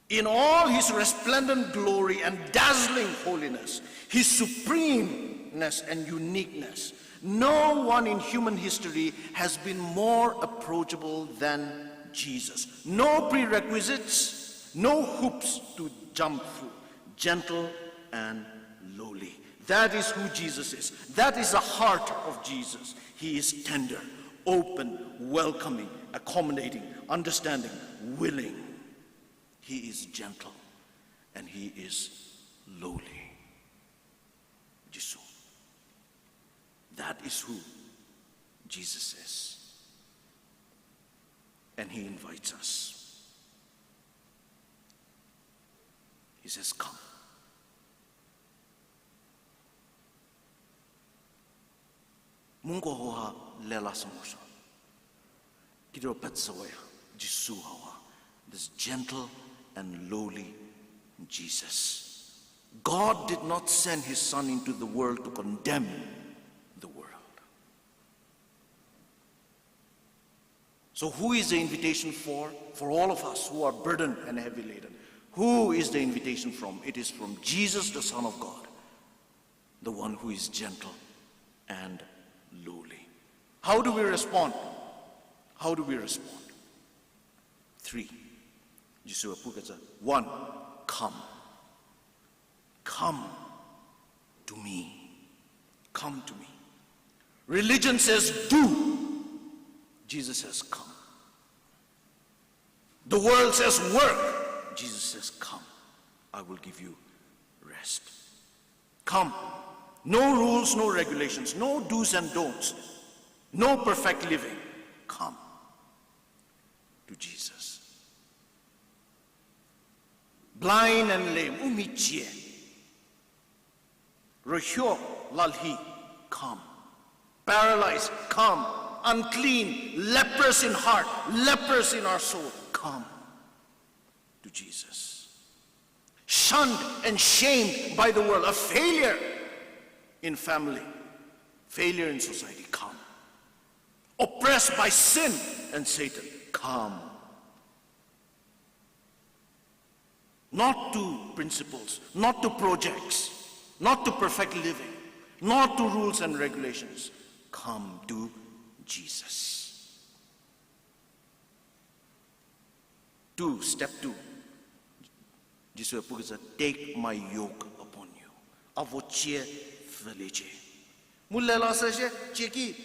In all his resplendent glory and dazzling holiness, his supremeness and uniqueness, no one in human history has been more approachable than Jesus. No prerequisites, no hoops to jump through. Gentle and lowly. That is who Jesus is. That is the heart of Jesus. He is tender, open, welcoming, accommodating, understanding, willing. He is gentle and he is lowly. Jisu. That is who Jesus is. And he invites us. He says, come. Mu nko hauha lelashü morosuo. Kidiro petsüwaya, Jisu hauha, this gentle and lowly Jesus. God did not send his Son into the world to condemn the world. So who is the invitation for? For all of us who are burdened and heavy laden, who is the invitation from? It is from Jesus, the Son of God, the one who is gentle and lowly. How do we respond? How do we respond? Three. Jisu pukecü. One, come. Come to me. Come to me. Religion says do. Jesus says come. The world says work. Jesus says come. I will give you rest. Come. No rules, no regulations, no do's and don'ts, no perfect living. Come to Jesus. Blind and lame, u michie. Rühio lalhi, come. Paralyzed, come. Unclean, leprous in heart, leprous in our soul, come to Jesus. Shunned and shamed by the world, a failure in family, failure in society, come. Oppressed by sin and Satan, come. Not to principles, not to projects, not to perfect living, not to rules and regulations. Come to Jesus. Two, step two. Jisu pukecü, take my yoke upon you. A vocie pfüliecie. Mu lelashü shie, cie ki,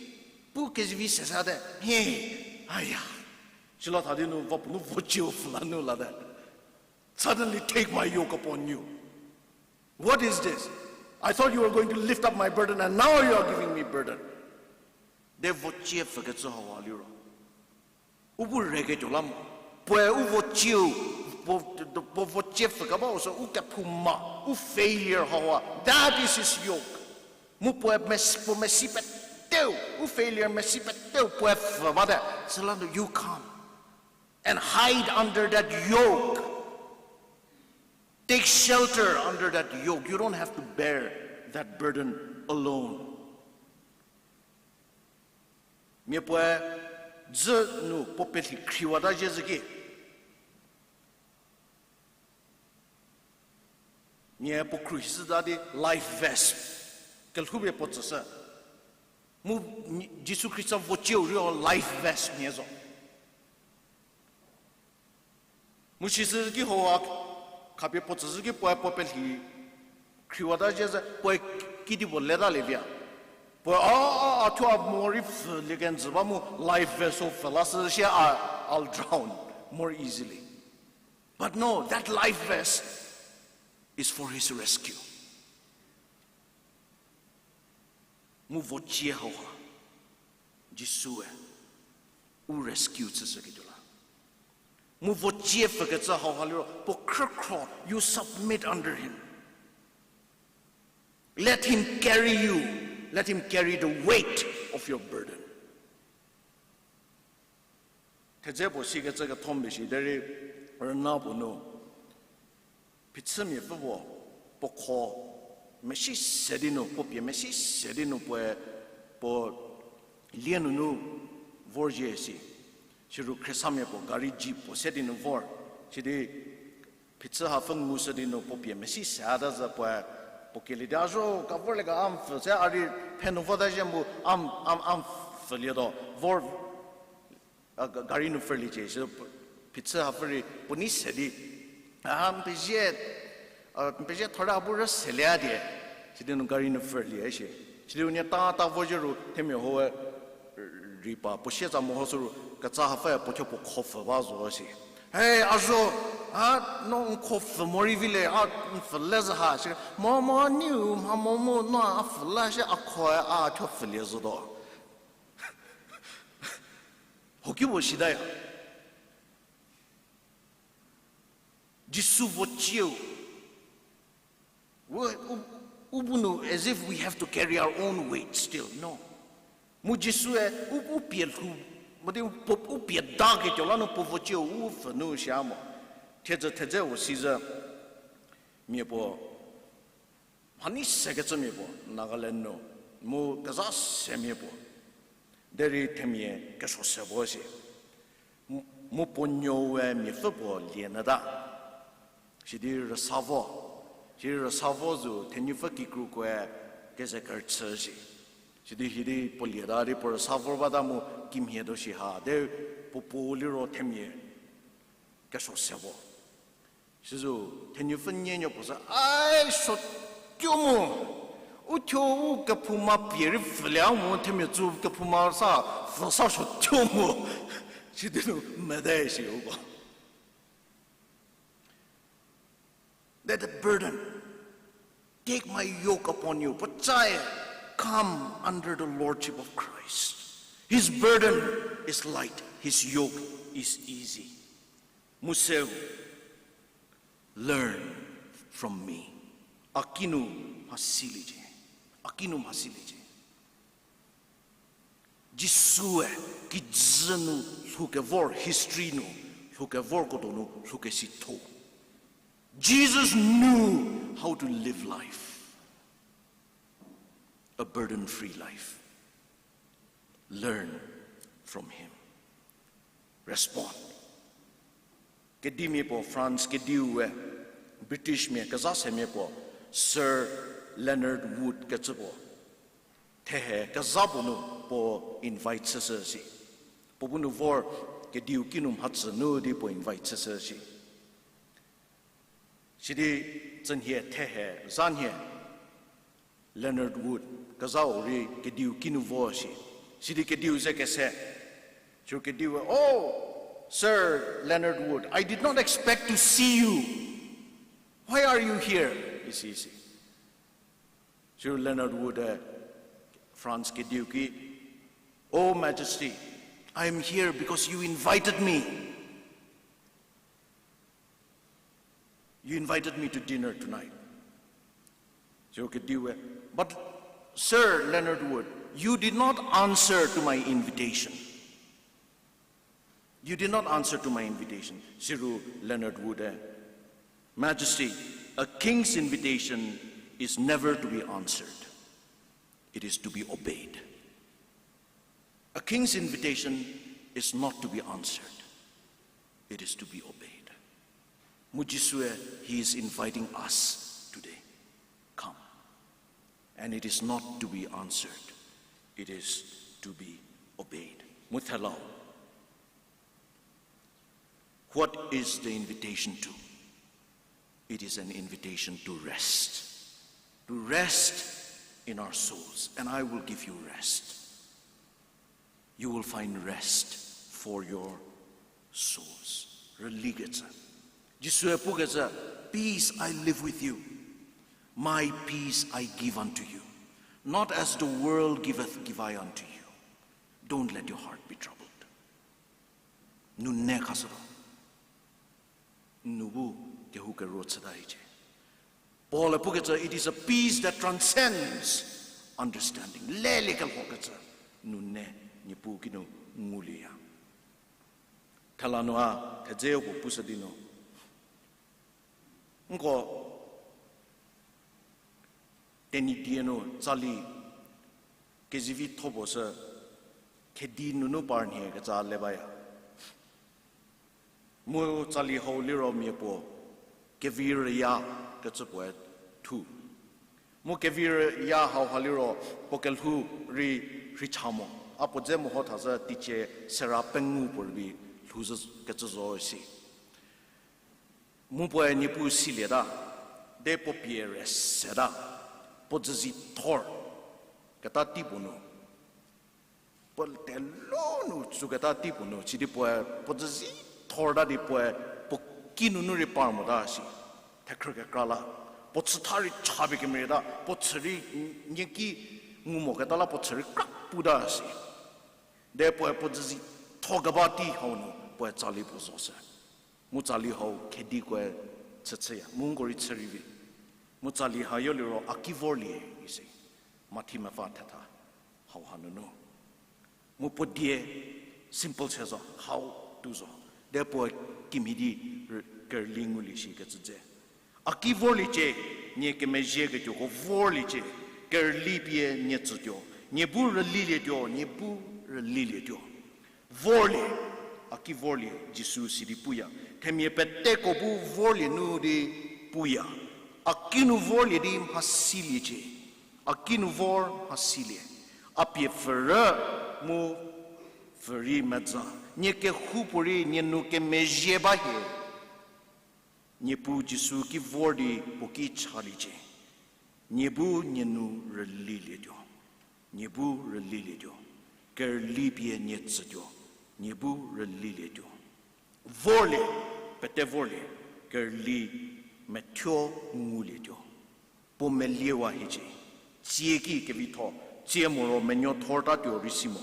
pu kezivi sesate. He, aya. Sila tha di nu, va puo nu vocieu pfü la nu late. Suddenly, take my yoke upon you. What is this? I thought you were going to lift up my burden and now you are giving me burden. De vocie pfükecü hauha liro, u bu reketuo la mo. Puoe u vocieu, puo, puo vocie pfükebau sü u kephouma, u failure hauha. That is his yoke. Mu puoe mes-, puo mesi peteu, u failure mesi peteu puoe pfü bate. Süla nu you come and hide under that yoke. Take shelter under that yoke. You don't have to bear that burden alone. Mia puoe dzü nu puo pelhi khriwata zhie zhü ki. Mia puo khruohishüta di life vest kelhoupie puo tsüshü. Mu Jisu Khrista vocieu rio life vest mia zo. Mu sisü ki ho a khapie puo tsüzhü ki puoe puo pelhi khriwata zhie zhü puoe kedipuo leta lievia. Puoe a, a, a thuo a morei pfhülie kenjü ba mu life vest-o pfhü lashü shie a, I'll drown more easily. But no, that life vest is for his rescue. Mu vocie hauha, Jisue u rescue chüshüketuo la. Mu vocie pfükecü hauha liro puo khrükhro, you submit under him. Let him carry you. Let him carry the weight of your burden. Thedze puo sikecü ketho mbe shi derei rüna puo nu phichümiapfü puo, puo kho mesi se di nu, puo pie mesi se di nu puoe, puo lie nunu vorzhie si. Siro khriesamia puo gari jeep puo se di nu vor. Sidi phichü hapfü ngushü di nu puo pie mesi se ata zü puoe, puo kielie di a zo ka vorlie ga a n pfü se a rei phenu vota zhie mu a n, a n, a n pfülietuo vor. A, ga-, gari nu pfhüliecie shi, phichü hapfü rei puo nei se di, a, n pezie, a, n pezie thora bu rü selie a die, sidi nu gari nu pfhülie shi. Sidi unie ta ta vo zhie ru themia hoe, rei pa puo sietsa mehoshü ru ketsa hapfüe puo thuo puo kho pfhü ba zo si. He, a zo, a, no n kho pfhü morei vi le, a, n pfhü le zü ha shi, mo, mo, niu mha mo mu no a pfhü la shi a khoe a thuo pfhülie zotuo. Hoki puo sitaya. Jisu vocieu. U, u, u bu nu as if we have to carry our own weight still. No. Mu Jisue u, u pie lhou, mo di u, u pie daketuo la nu puo vocieu u pfhü nu shia mo. Thiedzü thedze u sizhü mia puo mhanei sekecümia puo, Nagaland nu, mu kezha semia puo, derei themia kesuo se vo si. Mu, mu puo nuoe miapfü puo lie nyüta. Sidi rüsa vo. Sidi rüsa vo zo thenupfü kikrukoe keze kerüchü si. Sidi hidi puo lieta di puo rüsa vor bata mu kimhie tuo shi ha, de puo puo liro themia kesuo se vo. Sizo thenupfü nienuo puo sü, ai, suotuo mu. U thuo u kephouma pie rei pfhülie a mu themia tsu kephouma sa, pfhü sa suotuo mu. Sidi nu mete si uko. That the burden, take my yoke upon you. Puocae, come under the lordship of Christ. His burden is light, his yoke is easy. Mu seu, learn from me. A kinu mhasiliecie. A kinu mhasiliecie. Jisue kijü nu lhoukevor, history nu lhoukevorko donu lhoukesitho. Jesus knew how to live life, a burden-free life. Learn from him. Respond. Kedimia puo France kediu we, British mia kezha semia puo, Sir Leonard Wood kecü puo, thehe kezha puo nu puo invite chüshü si. Puo bu nu vor kediu kinu mhatsü nu di puo invite chüshü si. Sidi tsünhie thehe zha nhie Leonard Wood kezhau rei kediu kinu vo si. Sidi kediu ze kese. Siro kediu we, Oh, Sir Leonard Wood, I did not expect to see you. Why are you here? Isi, isi. Siro Leonard Wood, France kediu ki, Oh, Majesty, I am here because you invited me. You invited me to dinner tonight. Siro kediu we, But Sir Leonard Wood, you did not answer to my invitation. You did not answer to my invitation. Siro Leonard Wood, eh, Majesty, a king's invitation is never to be answered. It is to be obeyed. A king's invitation is not to be answered. It is to be obeyed. Mu Jisue, he is inviting us today. Come. And it is not to be answered. It is to be obeyed. Mu thelau. What is the invitation to? It is an invitation to rest. To rest in our souls, and I will give you rest. You will find rest for your souls. Rülikecü. Jisue pukecü, Peace I leave with you. My peace I give unto you. Not as the world giveth, give I unto you. Don't let your heart be troubled. Nune khashütuo. N nu bu kehoukeruo chüta hiecie. Paul-e pukecü, it is a peace that transcends understanding. Leliekelhokecü nune Niepuu kinu ngulieya. Thela nu a thedze puo pushü di nu, nko Tenyidie nu tsali kezivitho puo sü khedi nunu par nhie kecü le baya. Mu tsali hau liro mia puo kevi rüya kecü puoe thu. Mu kevi rüya hauha liro puo kelhou rei rheicha mo. A puo dze meho thazhü teicie sera pengou puo rübei lhouzhü kecü zo isi. Mu puoe Niepuu silieta, de puo pie rei seta, puo dzüzi thor keta tei puo nu, puo telo nu tsüketa tei puo nu, sidi puoe puo dzüzi thorta di puoe puo kinunu rei par mota si. Thekhrü kekra la, puo chütha rei chapie kemerieta, puo chü rei n-, nieki ngu moketa la puo chü rei kra puta si. De puoe puo dzüzi thokeba tei hau nu puoe tsali puo zo shü. Mu tsali hau khedikoe chüchüya, mu nko rei chü rei vi. Mu tsali ha yo liro a ki vorlie isi. Mathi mepfü thetha hauha nunu. Mu puo die simple se zo, hau tu zo. De puoe kimhie di r-, kerüli ngulie shi kecü dze. A ki vorliecie, nie kemezhieketuoko vorliecie, kerüli pie nie tsütuo, nie bu rülilietuo, nie bu rülilietuo. Vorlie, a ki vorlie, Jisu sidi puya. Themia peteko bu vorlie nu di puya. A kinu vorlie di mhasiliecie. A kinu vor mhasilie. A pie pfürü mu pfürei meza. Nie kehoupuorei nie nu kemezhie ba hie. Niepuu Jisu ki vor di puo ki chaliecie. Nie bu nie nu rülilietuo. Nie bu rülilietuo. Kerüli pie nie tsütuo. Nie bu rülilietuo. Vorlie, pete vorlie, kerüli methuo ngulietuo. Puo meliewa hiecie, tsie ki kevitho, tsie moro menuo thortatuo rei si mo,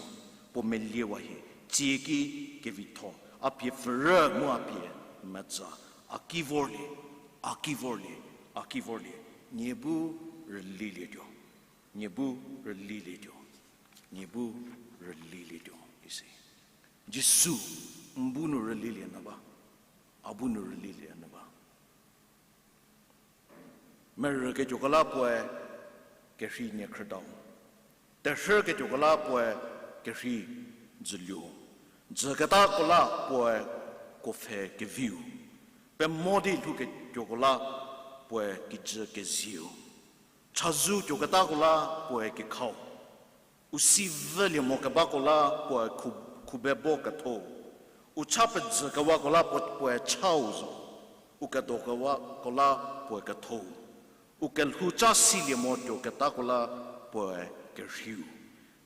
puo meliewa hie, tsie ki kevitho, a pie pfürü mu a pie meza, a ki vorlie, a ki vorlie, a ki vorlie, nie bu rülilietuo, nie bu rülilietuo, nie bu rülilietuo, isi. Jisu, n bu nu rülilie nyü ba, a bu nu rülilie nyü ba. Merüketuoko la puoe kerhei nie khrütau. Terhüketuoko la puoe kerhei dzüliu. Dzüketako la puoe kuopfhe keviu. Pemo di lhouketuoko la puoe kijü kezieu. Chazou tuoketako la puoe kekhau. U si vülie mo kebako la puoe khu-, khubebo ketho. U cha pezhü kewako la puo-, puoe chau zo. U kedo kewako la puoe ketho. U kelhou cha silie mo tuoketako la puoe kerheiu.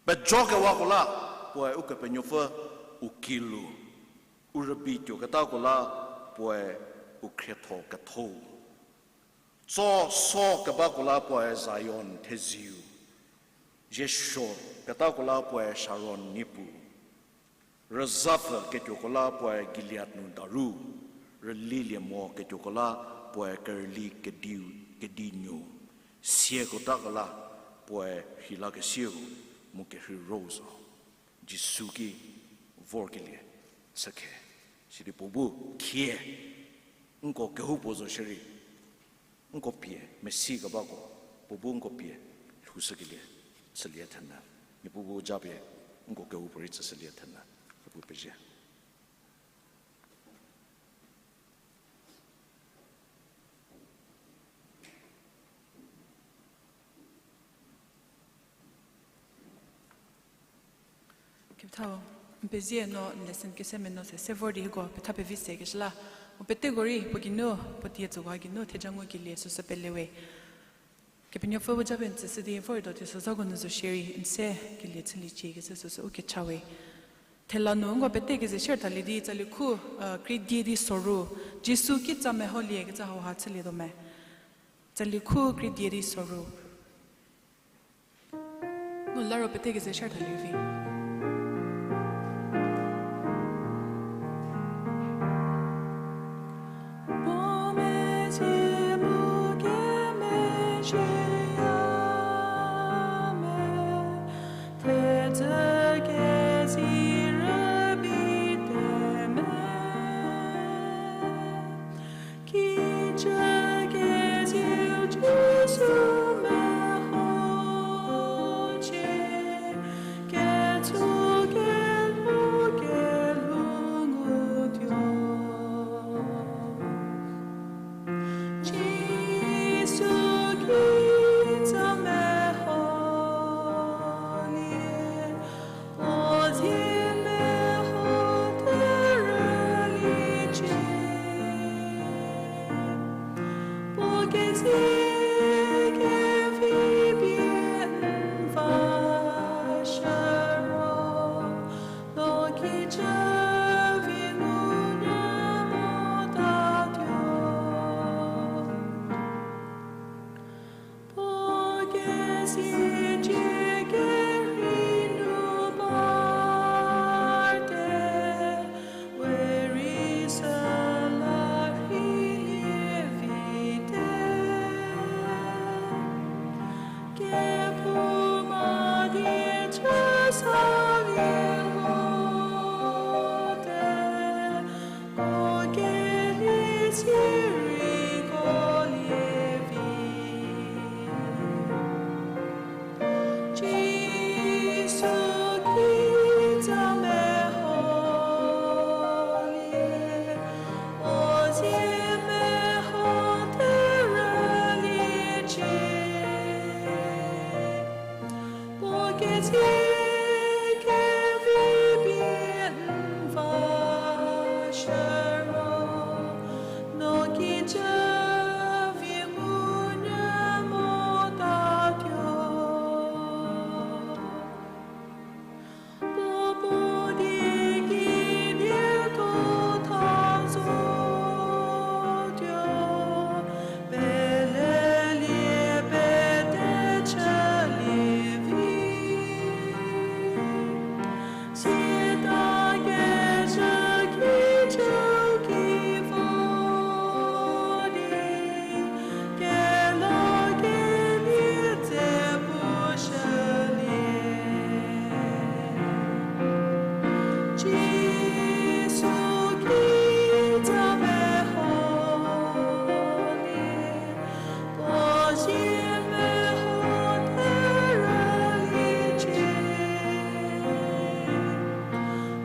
Pejo kewako la puoe Ukepenuopfü u kilu. U rübei tuoketako la puoe u khrietho ketho. Tso so kebako la puoe Zion thezieu. Ziesuo ketako la puoe Sharon niepu. Rüzapfü ketuoko la puoe Gilead nu daru. Rülilie mo ketuoko la puoe kerüli kediu, kedi nuo. Siekotako la Puoe rheilakesieu mu kerhei rou zo. Jisu ki vorkelie chükhe. Sidi puo bu khie, nko kehoupuo zo shierei, nko pie mesi kebako, puo bu nko pie lhoushükelie chülie thenyü. Niepuu bu japie nko kehoupuorei tsüshülie thenyü. Niepuu pezie. Kepethau, n pezie no n lesson kese meno se se vor di hieko petha pevi sekeshü la, mu peteko rei puo geinu, puo die tsüwa geinu theja ngukelie süsü pelewe. Kepenuopfü bu japie n tsüshü di vortuo teisozhako nu zo shierei n se kelie chüliecie kecü süsü u kecha we. Thela nu nko pete keze share thalie di tsali khu, krie die di soru, Jisu kitsa meholie kecü hauha chülietuo me. Tsali khu krie die di soru. Mu la ro pete keze share thalie vi. Puo mezhie mu kemezhieya me, thedze kezi rübei te me. Kijü keziu Jisu mehocie, ketsu kelhou kelhou ngutuo. Jisu kitsa meholie, puo zie meho terüliecie. Puo kezie kevi pie n vashü ro, no kijü vi ngunyü motatuo. Puo kezie cie kerhei nu parte, we rei süla rheilie vite. Kephouma die chü salie mote, ko kelie sirei ko lie vi. Jisu kitsa meholie, puo zie meho terüliecie. Puo kezie kevi pie n vashü ro, no kijü vi ngunyü motatuo. Puo bu die kibie tuo tha zotuo, pelelie pete chülie vi. Sitakecü kijü ki vo di, kelakelie dze pushülie. Jisu kitsa meholie, puo zie meho terüliecie.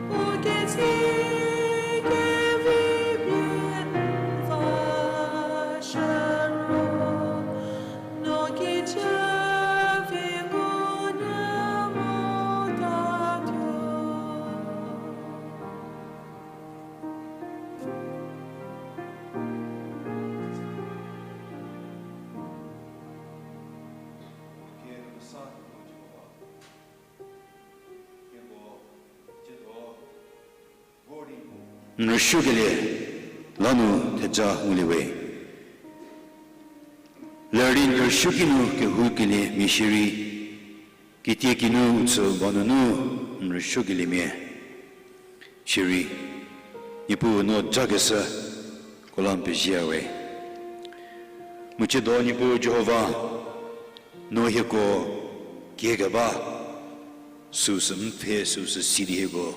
Puo kezie kevi pie n vashü ro, no kijü vi ngunyü motatuo. N rüsuokelie la nu theja ngulie we. Lerei n rüsuoki nu kehoukelie mia shierei, kitiekinu u tsü ba nunu n rüsuokeliemia shierei, Niepuu no jakeshüko la n pezie we. Mu tsiedo Niepuu Jihova, no hieko kiekeba, süsü n pfhe, süsü si di hieko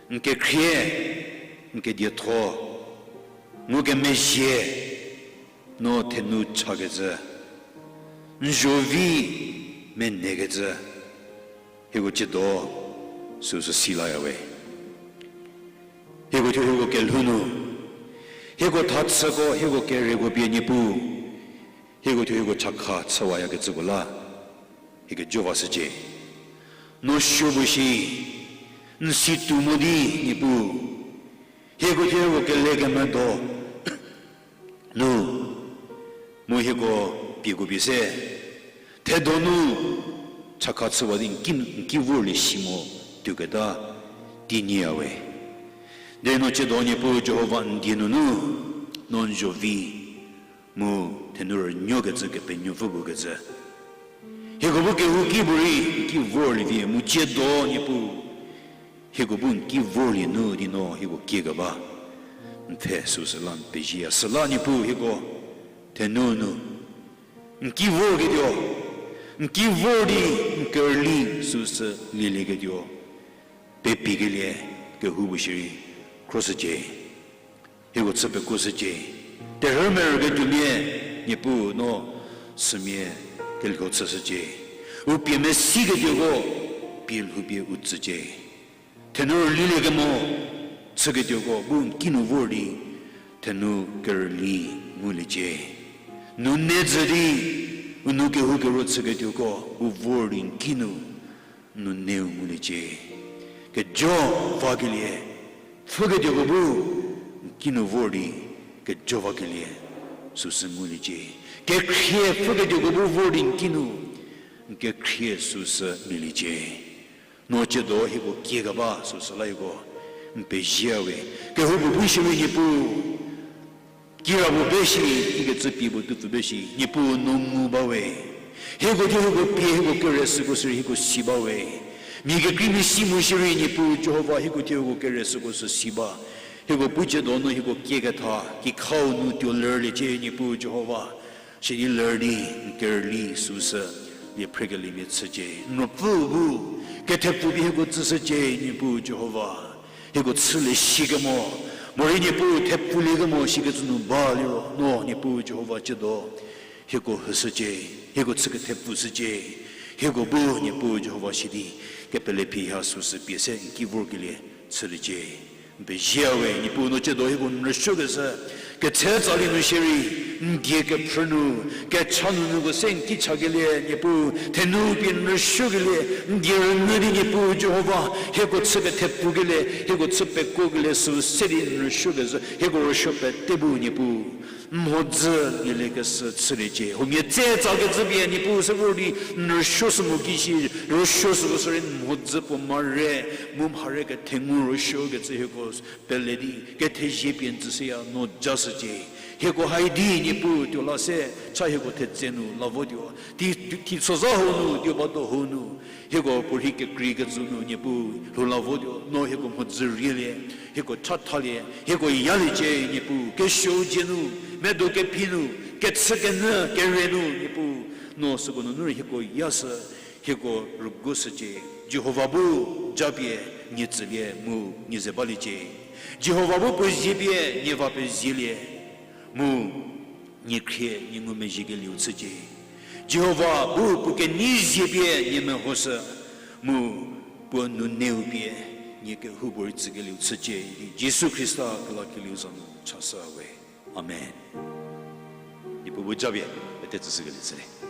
n kekhrie, n kedietho, ngukemezhie, no thenu chakecü, n zhovi menekecü, hieko tsiedo süsü si laya we. Hieko thuo hieko kelhou nu, hieko thachüko, hieko kereko pie Niepuu, hieko thuo hieko chakha chüwayakecüko la, hie kejo vashücie. No suo bu shi, n si tuo mo di Niepuu, hieko thuo hieko kelekemedo nu, mu hieko pieko pie se, thedonu chakha chüwa di n ki, n ki vorlie si mo tuoketa tei nyiya we. Derei no tsiedo Niepuu Jihova n die nunu, no n zhovi, mu thenu rünuokecü Kepenuopfü pukecü, hieko bu kehouki bu rei n ki vorlie vi mu tsiedo Niepuu, hieko bu n ki vorlie nu di no hieko kiekeba n pfhe süsü la n pezie ya. Süla Niepuu hieko thenu nu n ki vorketuo, n ki vor di n kerüli süsü lielieketuo, pepikelie kehou bu shierei khroshücie. Hieko chü pekuoshücie. Terhü merüketuomia, Niepuu no sümia kelho chüshücie. U pie mesiketuoko pie lhoupie u tsücie. Thenu rülilie kemo chüketuoko bu n kinu vor di thenu kerüli nguliecie. Nune jü di u nou kehoukero chüketuoko bu vor di n kinu nuneu nguliecie. Kejo vakelie pfhüketuoko bu n kinu vor di kejo vakelie süsü nguliecie. Kekhrie pfhüketuoko bu vor di n kinu n kekhrie süsü lieliecie. No tsiedo hieko kiekeba süsü la hieko n pezie we. Kehoupuo bu shierei Niepuu, kirapuo be shi, ikecü pie puo tuopfü be shi, Niepuu no ngu ba we. Hieko thuo hieko pie hieko kere süko sirei hieko si ba we. Mia kekreimia si mo shierei Niepuu Jihova hieko thuo hieko kere süko sü si ba. Hieko pu tsiedo no hieko kieketha kikhau nu tuo lerliecie Niepuu Jihova. Sidi ler di n kerüli süsü lie phrekeliemia chücie. N Ruopfü bu kethepfupie hieko tsüshücie Niepuu Jihova. Hieko chülie shikemo, morei Niepuu thepfuliekemo shikecü nu ba liro no Niepuu Jihova tsiedo hieko hüshücie, hieko chü kethepfushücie. Hieko bu Niepuu Jihova sidi kepele phi ha süsü pie se n ki vorkelie chüliecie. N pezie we Niepuu no tsiedo hieko n rüsuokeshü ketse tsali nu shierei n die kephrü nu, kecha nunuko se n ki chakelie Niepuu thenu pie n rüsuokelie n die rünyü di Niepuu Jihova hieko chü kethepfukelie, hieko chü pekuokelie sü se di n rüsuokeshü hieko rüsuo pete bu Niepuu n mhodzü lieliekeshü chüliecie. Huomia tse tsakecü pie Niepuu se vor di n rüsuo sü mo ki shi, rüsuo süko sirei n mhodzü puo mare, mu mhare kethengu rüsuokecü hieko pele di kethezie pie n tsüshüya no jashücie. Hieko hai di Niepuu tuo la se cha hieko thetse nu la votuo. Ti, ti, teisozha hau nu, tuo ba do hau nu, hieko puorhi kekreikecü nu Niepuu lhou la votuo. No hieko mhodzü rielie, hieko chathalie, hieko yaliecie Niepuu. Kesuou dzie nu, medo kephi nu, kechükenyü kere nu Niepuu, no süko nunu rei hieko yashü, hieko rügushücie. Jihova bu japie nie tsülie mu nie ze baliecie. Jihova bu puo zie pie nie va pezielie mu nie khrie nie ngumezhiekelieu chücie. Jihova bu puo kenei zie pie nie mehoshü mu puo nuneu pie nie kehoupuorei tsükelieu chücie di Jisu Khrista kelakelieu za nu chashü we. Amen. Niepuu bu japie pete tsüshükelie chülie.